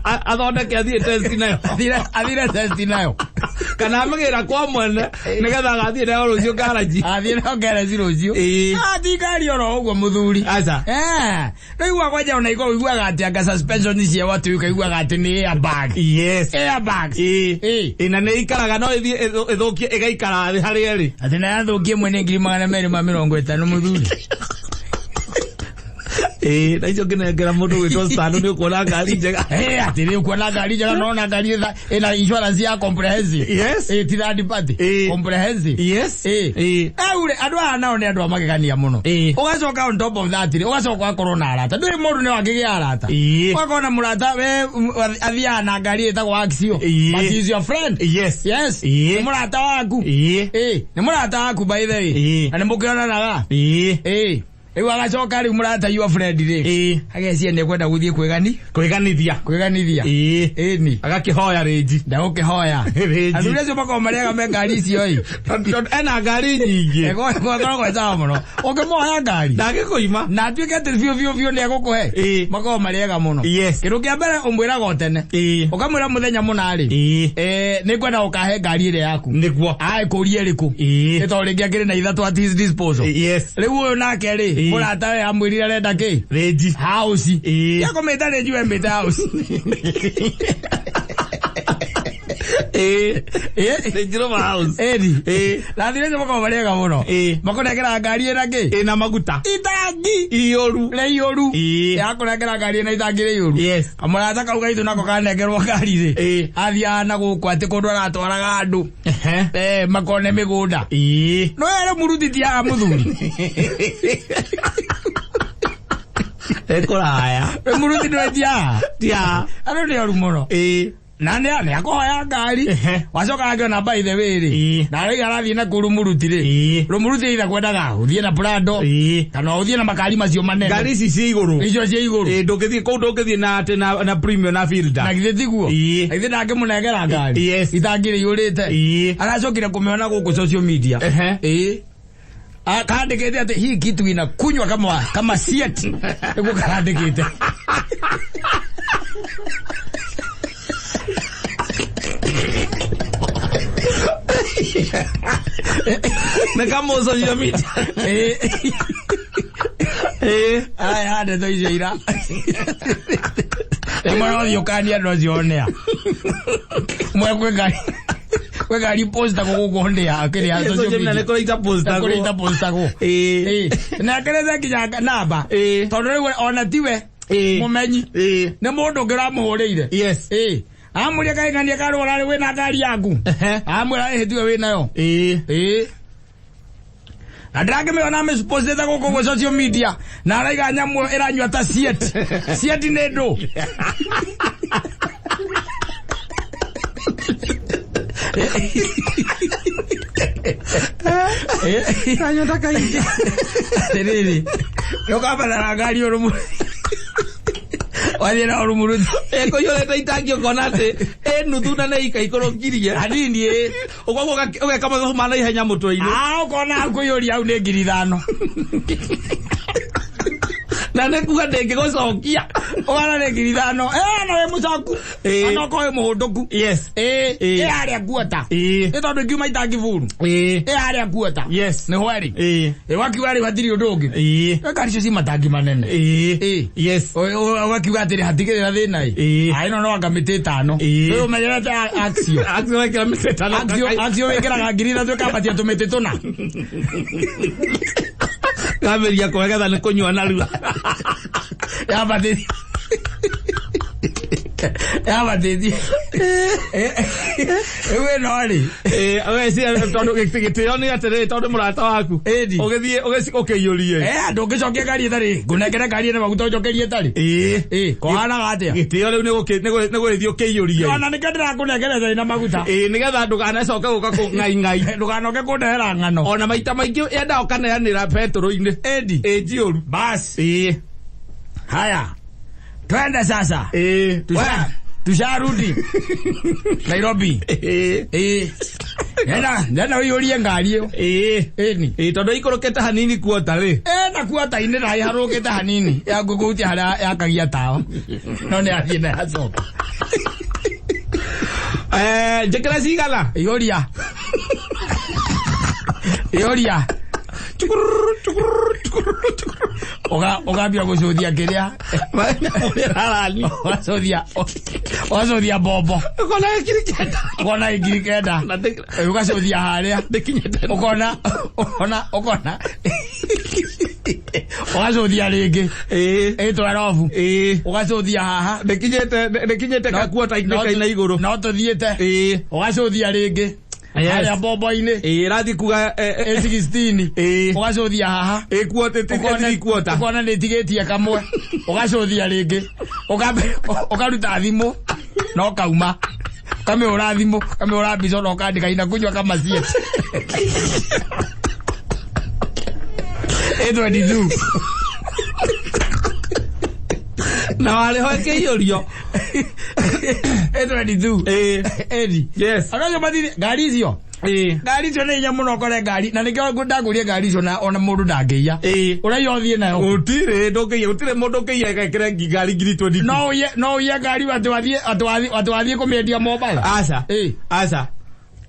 Athondeke athiĩ test nayo. Athire test nayo. Kana amĩgĩra kwa mwene nĩgetha agathiĩ nayo rũciũ garaji. Athire nayo garage rũciũ. Ĩĩ. Ah, ti ngari oro ũguo mũthuri. Aca. Eh. Rĩu gwakwa ona ikorwo ũiguaga atĩ anga suspension cia watu ũkaiguaga atĩ nĩ airbag. Yes. Airbags. Ĩĩ. Ĩĩ. Ĩĩ, na nĩ ikaraga no ĩthiĩ ĩthũkie ĩgaikara thĩ harĩa ĩrĩ. Atĩ na yathũkie ĩmwe nĩ 250,000 mũthuri. Ĩĩ, na icio ngĩnengera mũndũ gwĩtwo Stan nĩ ũkuona ngari njega. Eh, atĩ rĩu kuona ngari njega nona ngari ĩna insurance ya comprehensive. Yes. Ĩĩ, ti third party. Ĩĩ. Comprehensive. Yes. Ĩĩ. Ĩĩ. Rĩu rĩ, andũ aya nao nĩ andũ a magegania mũno. Ĩĩ. Ũgacoka on top of that rĩ, ũgacoka ũgakorwo na arata. Ndũrĩ mũndũ nĩ wangĩgĩa arata. Ĩĩ. Ũgakorwo na mũrata we athiaga na ngari ĩtagwo Axio. Ĩĩ. But he is your friend. Yes. Yes. Ĩĩ. Nĩ mũrata waku. Ĩĩ. Ĩĩ, nĩ mũrata waku by the way. Ĩĩ. Na nĩ mũkĩonanaga. Ĩĩ. Ĩĩ. Rĩu agacoka rĩu mũrata your friend rĩ. Ĩĩ. Agecia nĩ ekwenda gũthiĩ kwĩgani Kwĩganithia. kwĩganithia. Ĩĩ. Ĩni. Agakĩhoya rĩnji. Ndagũkĩhoya. Rĩnji. Athuri acio makoragwo marĩaga me ngari icio ĩ. Tondũ ena ngari nyingĩ. Ĩkoragwo ĩ sawa mũno. Ũngĩmũhoya ngari. Ndangĩkũima. Na atuĩke atĩ biũ biũ biũ nĩ egũkũhe. Ĩĩ. Makoragwo marĩega mũno. Yes. Kĩndũ kĩa mbere ũmwĩraga o tene. Ĩĩ. Ũkamwĩra mũthenya mũna rĩ. Ĩĩ. Nĩ ngwenda ũkahe ngari ĩrĩa yaku. Nĩguo. Aĩkũrie ĩrĩkũ. Ĩĩ. Nĩ tondũ rĩngĩ akĩrĩ na ithatũ at his disposal. Yes. Rĩu ũyũ nake rĩ, Ĩĩ. mũrata we amwĩrire arenda kĩ? Rĩnji. House. Ĩĩ. Yakũmĩta rĩnji we mĩte house. Ĩĩ. Ĩĩ. Range Rover house. Ĩni. Ĩĩ. Na athuri acio makoragwo marĩega mũno. Ĩĩ. Makũnengera ngari ĩna kĩ? Ĩna maguta. Itangi. Iyũru. Rĩiyũru. Ĩĩ. Yakũnengera ngari ĩna itangi rĩiyũru. Yes. Kamũrata kau gaitũ nako kanengerwo ngari rĩ. Ĩĩ. Athiaga na gũkũ atĩ kũndũ aratwaraga andũ. Ehe. Makone mĩgũnda. Ĩĩ. No ere mũruti ti haha mũthuri. Ĩkũraya. Mũruti nĩwe ti haha. Ti haha. Andũ nĩ oru mũno. Ĩĩ. Na nĩ akũhoya ngari. Ehe. Wacoka akĩona by the way rĩ. Ĩĩ. Na rĩu arathiĩ na kũu mũruti rĩ. Ĩĩ. Rũmuruti either kwendaga ũthiĩ na Prado. Ĩĩ. Kana ũthiĩ na makari macio manene. Ngari ici ciĩ igũrũ. Icio ciĩ igũrũ. Ĩĩ, ndũngĩthiĩ kũu ndũngĩthiĩ na atĩ na premium na fielder. Na githĩ tiguo? Ĩĩ. Na githĩ ndangĩmũnengera ngari? Yes. Itangi rĩiyũrĩte. Ĩĩ. Aracokire kũmĩona gũkũ social media. Ehe. Ĩĩ. Kaandĩkĩte atĩ hii kitu inakunywa kama sieti. Nĩguo karandĩkĩte. Nĩ kama social media. Ĩĩ. Ĩĩ. Aya ndeto icio ira. Rĩmwe no ũthiĩ ũkanie andũ acio onea. Mwe kwĩ ngari. Kwĩ ngari postagwo gũkũ ndĩa kĩrĩa Social social media media. nĩ kũrĩ itapostagwo. Kũrĩ itapostagwo. Ĩĩ. Ĩĩ. Na akerete nginya namba. Ĩĩ. Tondũ rĩu ona tiwe Ĩĩ. mũmenyi. Ĩĩ. Nĩ mũndũ ũngĩ ũramũhũrĩire. Yes. Ĩĩ. Amũria kaing'ania karũra rĩ wĩna ngari yaku. Ehe. Amwĩra ĩhĩ tiwe wĩnayo. Ĩĩ. Ĩĩ. Na ndĩrakĩmĩona amĩpostĩte gũkũ gwĩ social media na araiga nyamũ ĩranyua ta sieti. Sieti nĩ ndũ. Kanyota kaingĩ. Atĩrĩrĩ, nĩ ũkabatara ngari ũrũmu wathiĩ na ũrumuruti. Ĩkũiyũrĩte itangi ũkona atĩ ĩ nuthu na nĩ ikaikũrũkirie. Hanini ĩ. Ũkoguo ũgeka mathabu ma naihenya mũtwe-inĩ. Ah, ũkona hau kũiyũria hau nĩ 5,000. Na nĩ kuga ndĩngĩgũcokia. Ũkona nĩ 5,000. Eh, na wĩ mũcoku. Ĩ. Ona okorwo wĩ mũhũndũku. Yes. Ĩ, Ĩ. ĩ harĩa kuota. Ĩ. Ĩ tondũ ingiuma itangi buru. Ĩ. Ĩ harĩa kuota. Yes. Nĩ hwerĩ. Ĩ. Ĩ wakiuga rĩu hatirĩ ũndũ ũngĩ. Ĩ. Ĩ ngari icio ci matangi manene. Ĩ. Ĩ. Yes. Ũgakiuga atĩrĩ hatigĩrĩ na thĩna ĩ. Ĩ. Ah, ĩno no anga mĩtĩ ĩtano. Ĩ. Rĩu ũmenyerete Axio. Axio wekĩra mĩtĩ ĩtano. Axio wĩkĩraga 3,000 ĩkambatia tũmĩtĩ tũna. Kambĩrĩria kwegetha nĩ kũnyua narua. Yambatĩtie. Yambatĩtie. Rĩu ĩno rĩ. Ĩ, we cia tondũ gĩtĩo nĩ atĩrĩrĩ tondũ mũrata waku. Ĩni. Ũgĩthiĩ ũkĩiyũrie. Eh, ndũngĩcokia ngari ĩtarĩ. Ngũnengere ngari ĩna maguta ũnjokerie ĩtarĩ. Ĩ. Ĩ, kũhanaga atĩa? Gĩtĩo rĩu nĩ gũgĩthiĩ ũkĩiyũrie. Ona nĩkĩo ndĩrakũnengera ĩtarĩ na maguta. Ĩ, nĩgetha ndũkanacoke gũka kũng'aing'ai. Ndũkanoke kũndehera ng'ano. Ona maita maingĩ yendaga ũkaneanĩra betũrũ-inĩ. Ĩndi. Ĩ njiyũru. Bas. Ĩ. Haya. Twende sasa. Ĩ. Tusharudi. Nairobi. Ĩ. Ĩ. Nenda ũiyũrie ngari ĩyo. Ĩ. Ĩni. Ĩ, tondũ ikũrũkĩte hanini kuota rĩ. Ĩ, na kuota-inĩ na ĩharũkĩte hanini. Ya ngũkũhutia harĩa yakagia tawa. No nĩ yathiĩ na yacoka. Njĩkĩre cigana? Iyũria. Iyũria. Chukururu, chukururu, chukururu, chukururu. Ũkambia gũcũthia kĩrĩa. Ũrĩa Ũgacũthia. Ũgacũthia mbombo. Ũkona 9,000. Ũkona 9,000. Na ndĩ- Ũgacũthia harĩa. ndĩkinyĩte. Ũkona ũkona ũkona. Ũgacũthia rĩngĩ. Ĩ. Ĩ twerobu. Ĩ. Ũgacũthia haha. Ndĩkinyĩte gakuota-inĩ kaina igũrũ. No tũthiĩte. Ĩ. Ũgacũthia rĩngĩ. Yes. Harĩa mbombo-inĩ. Ĩ, ĩrathiĩ kuga Ĩ 16. Ĩ. Ũgacũthia haha. Ĩ, kuota, ĩthiĩ kuota. Ũkona nĩ ĩtigĩtie kamwe. Ũgacũthia rĩngĩ. Ũkaruta thimũ na ũkauma. Ũkamĩhũra thimũ, ũkamĩhũra mbica na ũkandĩka inakunywa kama siete. Ĩ 22. Na warĩ ho ĩkĩiyũrio. Ĩ 22. Ĩ. Ĩni. Yes. Andũ acio matirĩ ngari icio. Ĩ. Ngari icio nĩ hinya mũno ũkore ngari na nĩkĩo ndagũrire ngari icio na ona mũndũ ndangĩiya. Ĩ. Ũraiya ũthiĩ nayo. Gũtirĩ ndũngĩiya, gũtirĩ mũndũ ũngĩiya egekĩre ngari 20,000. No ũiye no ũiye ngari atĩ wathiĩ atĩ wathiĩ atĩ wathiĩ kũmĩendia Mombatha. Aca. Ĩ. Aca.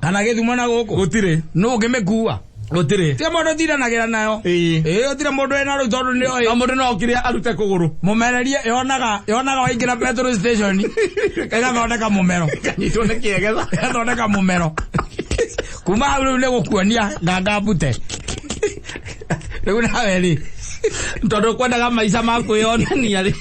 Kana Gĩthumo na gũkũ. Gũtirĩ. Nũ ũngĩmĩkua? Gũtirĩ. Tirĩ mũndũ ũtindanagĩra nayo. Ĩ. Ĩ gũtirĩ mũndũ wĩna rĩu tondũ nĩ oĩ. No mũndũ no okire arute kũgũrũ. Mũmererie yonaga yonaga waingĩra petrol station ĩgathondeka mũmero. Kanyitwo nĩ kĩegetha. Ĩgathondeka mũmero. Kuma hau rĩu nĩ gũkuonia nganga mbute. Rĩu nawe rĩ. Tondũ kwendaga maica ma kwĩyonania rĩ.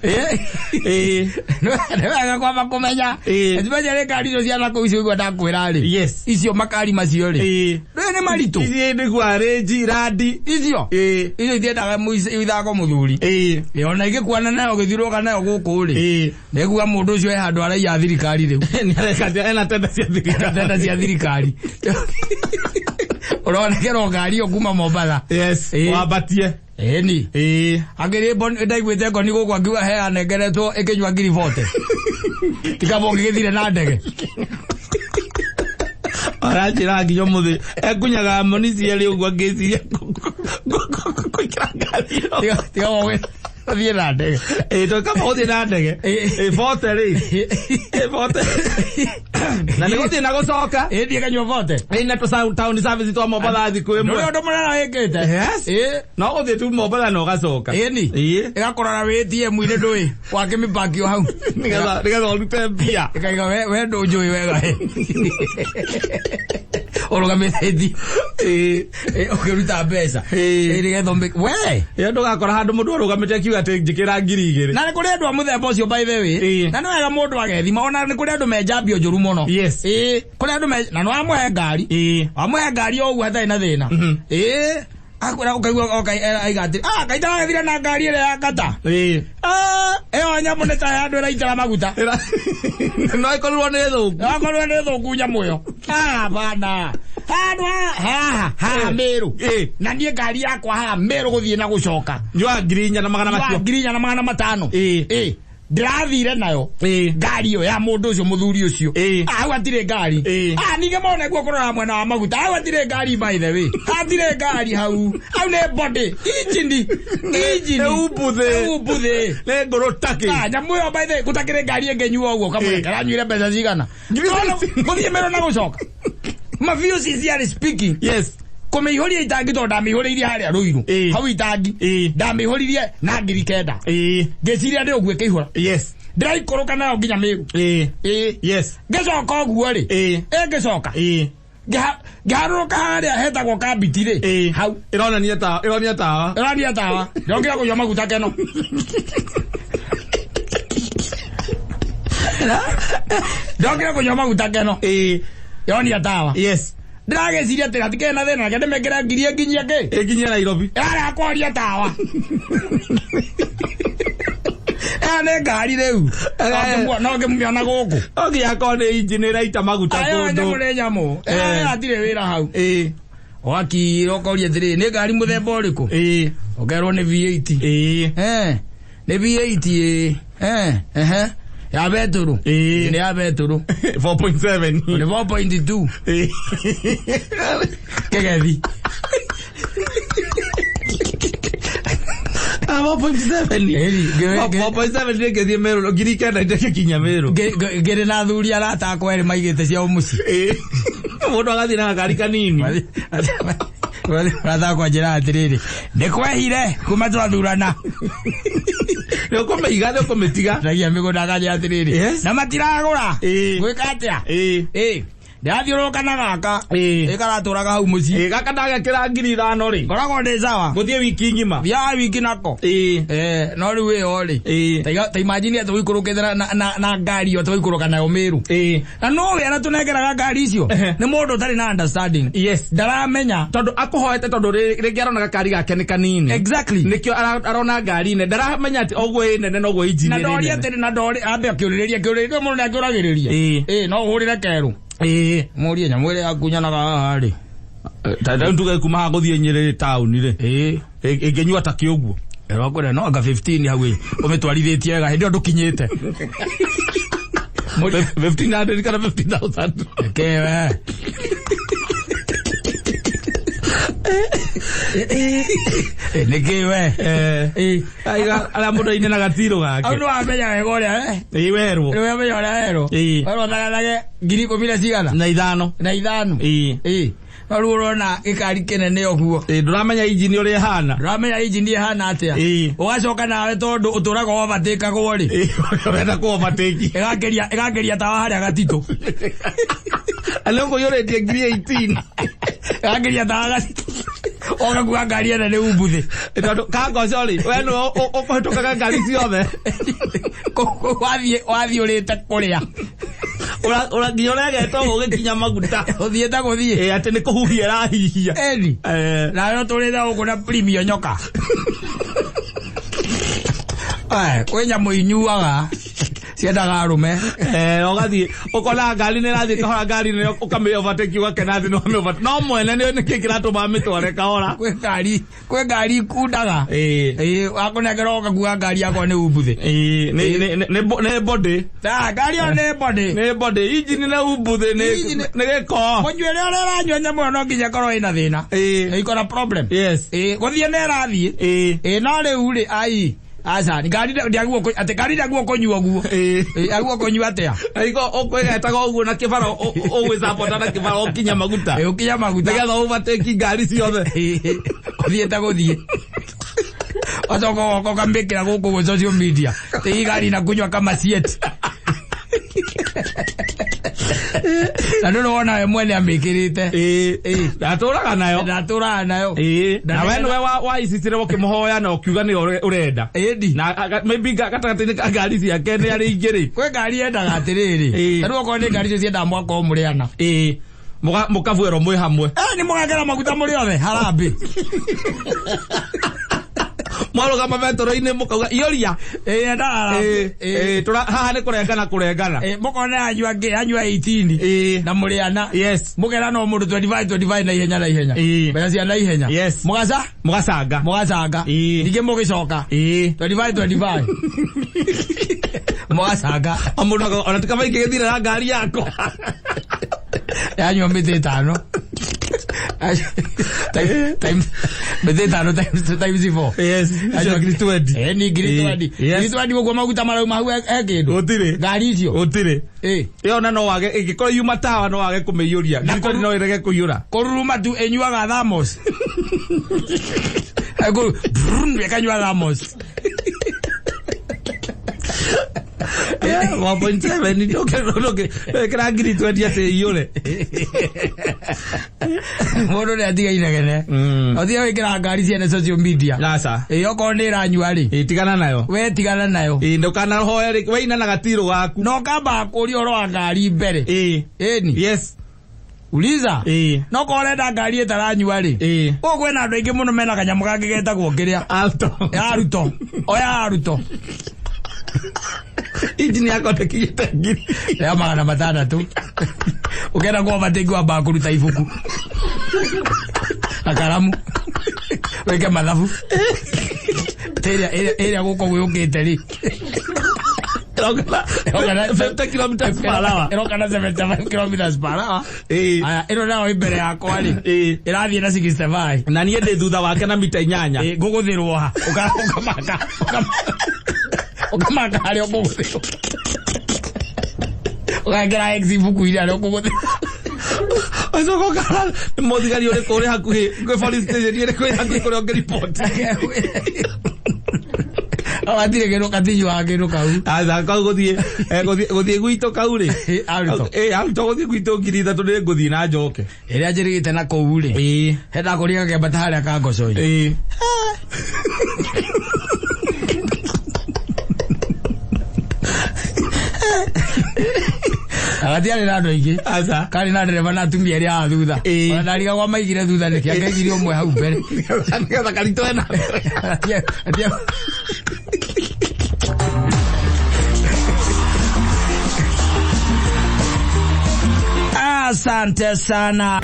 Ĩ. Ĩ. Nĩ wega kwamba kũmenya. Ĩ. Especially ngari icio cia nakũu icio ũguo ndakwĩra rĩ. Yes. Icio makari macio rĩ. Ĩ. Rĩu nĩ maritũ. Ici nĩguo rĩnji randi. Icio. Ĩ. Icio itiendaga ithako mũthuri. Ĩ. Ĩ, ona ingĩkuana nayo ũgĩthiũrũrũka nayo gũkũ rĩ. Ĩ. Nĩkuga mũndũ ũcio he handũ araiya thirikari rĩu. Nĩ areka atĩa? Ena tenda cia thirikari. Tenda cia thirikari. Ũronekerwo ngari ĩyo kuma Mombatha. Yes. Ĩ. Wambatie. Ĩni. Ĩ. Angĩrĩ ndaiguĩte ngoni gũkũ akiuga he anengeretwo ĩkĩnyua 40,000. Tikaba ũngĩgĩthire na ndege. Aranjĩra nginya ũmũthĩ ekunyaga moni cierĩ ũguo ngĩciria kũingĩra ngari ĩyo. Tiga ũgĩthiĩ na ndege. Ĩ, tũkaba gũthiĩ na ndege. Ĩ. Ĩ, bote rĩ. Ĩ, bote. Na nĩ gũthiĩ na gũcoka. Ĩ, thiĩ kanyua bote. Ĩ, na tũ town service twa Mombatha thikũ Ndũrĩ ĩmwe. ũndũ mũnene wĩkĩte. Yes. Ĩ. No gũthiĩ tu Mombatha na ũgacoka. Ĩni. Ĩ. Ĩgakorora wĩ ATM-inĩ ndũĩ. Wakĩmĩpakio hau. Nĩgetha ũrute mbia. Ĩkaiga we ndũnjũĩ wega. Ũrũgamĩte ATM. Ĩ. Ĩ, ũkĩruta mbeca. Ĩ. Ĩ, nĩgetha we. Ĩyo ndũgakora handũ mũndũ arũgamĩte akiuga atĩ njĩkĩra 2,000. Na nĩ kũrĩ andũ a mũthemba ũcio by the way. Ĩ. Na nĩ wega mũndũ agethima ona nĩ kũrĩ andũ me njambio njũru mũno. Yes. Ĩ, kũrĩ andũ me na nĩ wamũhe ngari. Ĩ. Wamũhe ngari o ũguo hatarĩ na thĩna. Ĩ, Akwĩra ũkaigua oka aiga atĩrĩ, ah, kaĩ ndĩragethire na ngari ĩrĩa ya kata. Ĩĩ. Ah, ĩyo nyamũ nĩ ta ya andũ ĩraitĩra maguta. No ĩkorirwo nĩ thũku. Akorwo nĩ thũku nyamũ ĩyo. Ah, bana. Handũ haha haha Mĩrũ. Ĩĩ. Na niĩ ngari yakwa haha Mĩrũ gũthiĩ na gũcoka. Njũa 4500 Wa macio. 4500. Ĩĩ. Ĩĩ. Ndĩrathire nayo. Ĩĩ. Ngari ĩyo ya mũndũ ũcio mũthuri ũcio. Ĩĩ. Ah, hau hatirĩ ngari. Ĩĩ. Ah, ningĩ mone guo kũrora mwena wa maguta. Hau hatirĩ ngari by the way. Hatirĩ ngari hau. Hau nĩ body. Injini. Injini. Nĩ umbuthĩ. Nĩ umbuthĩ. Nĩ ngũrũ takĩ. Ah, nyamũ ĩyo by the way gũtakĩrĩ ngari ĩngĩnyua ũguo kamũreke aranyuire mbeca cigana. Ngiri Tondũ sixty. Gũthiĩ Mĩrũ na gũcoka. Mabiũ sincerely speaking. Yes. Kũmĩihũria itangi tondũ ndamĩihũrĩirie harĩa Rũirũ. Ĩĩ. Hau itangi. Ĩĩ. Ndamĩihũririe na 9,000. Ĩĩ. Ngĩciria ndĩ ũguo ĩkĩihũra. Yes. Ndĩraikũrũka nayo nginya Mĩrũ. Ĩĩ. Ĩĩ. Yes. Ngĩcoka ũguo rĩ. Ĩĩ. Ĩ ngĩcoka. Ĩĩ. Ngĩharũrũka harĩa hetagwo kambiti rĩ. Ĩĩ. Hau. Ĩronania tawa, ĩronia tawa. Ĩronia tawa. Ndokire kũnyua maguta keno. Ndokire kũnyua maguta keno. Ĩĩ. Ĩronia tawa. Yes. Ndĩragĩciria atĩ hatikĩrĩ na thĩna reke ndĩmĩkĩre ngiri ĩnginyie kĩ. Ĩnginyie Nairobi. Ĩrarega kwaria tawa. Ĩyo nĩ ngari rĩu. No ngĩmĩona gũkũ. No nginya akorwo nĩ injini ĩraita maguta Ayo nyamũ kũndũ. nĩ nyamũ. Eh. Ĩyo hatirĩ wĩra hau. Ĩĩ. Ũgakira ũkoria atĩrĩrĩ nĩ ngari mũthemba ũrĩkũ? Ĩĩ. Ũkerwo nĩ V8. Ĩĩ. Eh, nĩ V8 ĩĩ. Eh, ehe. Ya betũrũ. Ĩĩ. Nĩ ya betũrũ. 4.7. Nĩ 4.2. Ĩĩ. Kĩgethi. Ah, 4.7. Ĩni, 4.7 nĩ ngĩthiĩ Meru, 9,000 ndĩgĩkinya Meru. Ngĩrĩ na athuri arata akwa erĩ maigĩte ciao mũciĩ. Ĩĩ. Mũndũ agathiĩ na gakari kanini. Arata akwa njĩra atĩrĩrĩ, nĩ kwehire kuma twathurana. Nĩ ũkũmĩiga, nĩ ũkũmĩtiga. Ndagia mĩgũnda akanjĩra atĩrĩrĩ, Yes. na matiragũra. Ĩĩ. Gwĩka atĩa? Ĩĩ. Ĩĩ. Ndĩrathiũrũrũka na gaka. Ĩĩ. Ĩkaratũraga hau mũciĩ. Ĩĩ, gaka ndagekĩra 5,000 rĩ. Ngoragwo ndĩ sawa. Gũthiĩ wiki ng'ima. Thiaga wiki nako. Ĩĩ. Eh, no rĩu ĩyo rĩ. Ĩĩ. Ta imagine atĩ ũikũrũkĩte na ngari ĩyo tũikũrũka nayo Mĩrũ. Ĩĩ. Na no we arĩa tũnengeraga ngari icio Ehe. nĩ mũndũ ũtarĩ na understanding. Yes. Ndaramenya. Tondũ akũhoete tondũ rĩngĩ arona gakari gake nĩ kanini. Exactly. Nĩkĩo arona ngari nene. Ndaramenya atĩ oguo ĩ nene noguo injini Na ĩrĩ ndori nene. atĩrĩ na ndori ambe akĩũrĩrĩria kĩũrĩrĩria mũndũ nĩakĩũragĩrĩria. Ĩĩ. Ĩĩ no ũhũrĩre kerũ. Ĩĩ. Mũrie nyamũ ĩrĩa yakunyanagha haha rĩ. Ta rĩu tuge kuma haha gũthiĩ Nyĩrĩ taũni rĩ. Ĩĩ. Ĩngĩnyua ta kĩ ũguo. Ĩro kwĩra no anga 15 hau ĩ. Ũmĩtwarithĩtie wega hĩndĩ ĩyo ndũkinyĩte. 1500 kana 15,000. Kewe. Nĩkĩ we? Eh. Ĩĩ. Aiga arĩa mũndũ aine na gatirũ Hau gake. nĩ wamenya wega ũrĩa eh? Ĩĩ werwo. Nĩ wamenya ũrĩa werwo. Ĩĩ. Werwo thagathage 15 cigana? Na ithano. Na ithano. Ĩĩ. Ĩĩ. No rĩu ũrona gĩkari kĩnene ũguo. Ĩĩ ndũramenya injini ũrĩa ĩhana. Ndũramenya injini ĩhana atĩa. Ĩĩ. Ũgacoka nawe tondũ ũtũraga overtakagwo rĩ. Ĩĩ ũrenda kũ overtake. Ĩgakĩria ĩgakĩria tawa harĩa gatitũ. Arĩa ũkũiyũrĩtie 18,000. Ĩgakĩria tawa gatitũ. Ũgakua ngari ĩno nĩ umbuthĩ. Tondũ kangoco rĩ, we nĩwe ũkũhĩtũkaga ngari ciothe. Wathiĩ wathiĩ ũrĩte kũrĩa. Nginya ũregete ũguo ũgĩkinya maguta. Ũthiĩte gũthiĩ. Ĩĩ atĩ nĩ kũhuhia ĩrahihia. Eni. Eh. Nawe ũtũrĩte gũkũ na premium nyoka. Aya, kwĩ nyamũ inyuaga ciendaga arũme. Eh, ũgathiĩ ũkona ngari nĩ ĩrathiĩ kahora ngari nĩ ũkamĩ overtake ũgakena atĩ nĩ wamĩ overtake. No mwene nĩ nĩkĩ kĩratũma amĩtware kahora. Kwĩ ngari kwĩ ngari ikundaga. Ĩĩ. Ĩĩ, wakũnengera ũgakua ngari yakwa nĩ umbuthĩ. Ĩĩ, nĩ body. Ta, ngari ĩyo nĩ body. Nĩ body. Injini nĩ umbuthĩ nĩ Injini- nĩ gĩko. Mũnyuĩre ũrĩa ũranyua nyamũ ĩyo no nginya ĩkorwo ĩna thĩna. Ĩĩ. Ĩko na problem. Yes. Ĩĩ, gũthiĩ nĩ ĩrathiĩ. Ĩĩ. Ĩĩ, no rĩu rĩ, ai. Aca, ngari ndĩagwo atĩ ngari ndĩagwo kũnyua ũguo. Ĩĩ. Ĩĩ, agwo kũnyua atĩa? Aiko ũkwĩgetaga ũguo na kĩbara ũgwĩcabota na kĩbara ũkinya maguta. Ĩĩ, ũkinya maguta. Nĩgetha overtake ngari ciothe. Ũthiĩte gũthiĩ. Ũcoka ũgoka ũkamĩkĩra gũkũ gwĩ social media. Ĩ hii gari inakunywa kama sieti. Na ndũrĩ wona we mwene amĩkĩrĩte. Ĩĩ. Ndatũraga nayo. Ndatũraga nayo. Ĩĩ. Na we nĩwe waicicire ũkĩmũhoya na ũkiuga nĩyo ũrenda. Ĩndi. Na maybe gatagatĩ-inĩ ka ngari ciake nĩ arĩ ingĩ rĩ. Kwĩ ngari yendaga atĩrĩrĩ. Ĩĩ. Ta rĩu okorwo nĩ ngari icio ciendaga mwaka ũmwe ana. Ĩĩ. Mũkabuĩrwo mwĩ hamwe. Nĩ mũgekĩra maguta mũrĩ othe harambĩ. Mwarũgama betoro-inĩ mũkauga iyũria. Ĩĩ enda harambĩ. Ĩĩ, haha nĩ kũrengana kũrengana. Ĩĩ mũkona yanyua ngĩ yanyua 18. Ĩĩ. Na mũrĩ ana. Yes. Mũkera no mũndũ 25 25 na ihenya na ihenya. Ĩĩ. Mbeca cia na ihenya. Yes. Mũgaca? Mũgacanga. Mũgacanga. Ĩĩ. Ningĩ mũgĩcoka. Ĩĩ. 25 25. Mũgacanga. O mũndũ ona ti kaba ingĩgĩthire na ngari yakwa. Yanyua mĩtĩ ĩtano. Mĩtĩ ĩtano times 4. Yes. Icio ngiri 20. Ĩĩ ni ngiri 20. Yes. Ngiri 20 ũguo maguta marauma hau he kĩndũ. Gũtirĩ. Ngari icio. Gũtirĩ. Ĩĩ. Ĩyo na no wage ĩngĩkorwo yuma tawa no wage kũmĩiyũria. Ngiri 20 no ĩrege kũiyũra. Kũruruma tu ĩnyuaga thamos. Ĩkũru brrrr, ĩkanyua thamos. 1.7 ndũngĩkĩra ngiri 20 atĩ ĩiyũre. Mũndũ nĩ atiga inegene. Ũtige gwĩkĩra ngari ciene social media. Aca. Ĩĩ okorwo nĩ ĩranyua rĩ. Ĩĩ tigana nayo. We tigana nayo. Ĩĩ ndũkanahoe rĩ we ina na gatirũ gaku. Na ũkambaga kũria ũhoro wa ngari mbere. Ĩĩ. Ĩni. Yes. Uliza. Ĩĩ. No korwo ũrenda ngari ĩtaranyua rĩ. Ĩĩ. Gũkũ kwĩna andũ aingĩ mũno mena kanyamũ kangĩ getagwo kĩrĩa. Alto. Ya Ruto. Oya Ruto. Injini yakwa ndĩkinyĩte ngiri. Ya 600. Ũkenda kwa overtake wambaga kũruta ibuku. Na karamu. Wĩke mathabu. Ĩrĩa gũkũ gwĩũkĩte rĩ. Ĩrokana 50 kilometers per hour. Ĩroka na 75 kilometers per hour. Ĩĩ. Aya, ĩno nayo ĩ mbere yakwa rĩ. Ĩĩ. Ĩrathiĩ na 65. Na niĩ ndĩ thutha wake na mita 8. Ĩĩ, ngũgũthĩrwo ha? Ũkamaka. Ũkamaka harĩa ũkũgũthĩrwo. Ũgekĩra X ibuku-inĩ harĩa ũkũgũthĩrwo. Ũcoka ũkara nĩ mũthigari ũrĩkũ ũrĩ hakuhĩ kwĩ police station ĩrĩkũ ĩ hakuhĩ kũrĩa ũngĩriboti. Gatirĩ kĩndũ gatinyuaga kĩndũ kau. Aca kau gũthiĩ gũthiĩ gwitũ kau rĩ. Ĩĩ, Aruto. Ĩĩ Aruto gũthiĩ gwitũ ngiri 3 nĩ ngũthiĩ na njoke. Ĩrĩa njĩrĩgĩte na kũu rĩ. Ĩĩ. He ndakũria gakĩambata harĩa ka Ngocoi. Ĩĩ. Gatiarĩ na andũ aingĩ. Aca. Karĩ na ndereba na atumia arĩa a thutha. Ĩĩ. Ona ndarigagwo maigire thutha nĩkĩ angeigire ũmwe hau mbere. Nĩgetha karitũhe na mbere. Asante sana.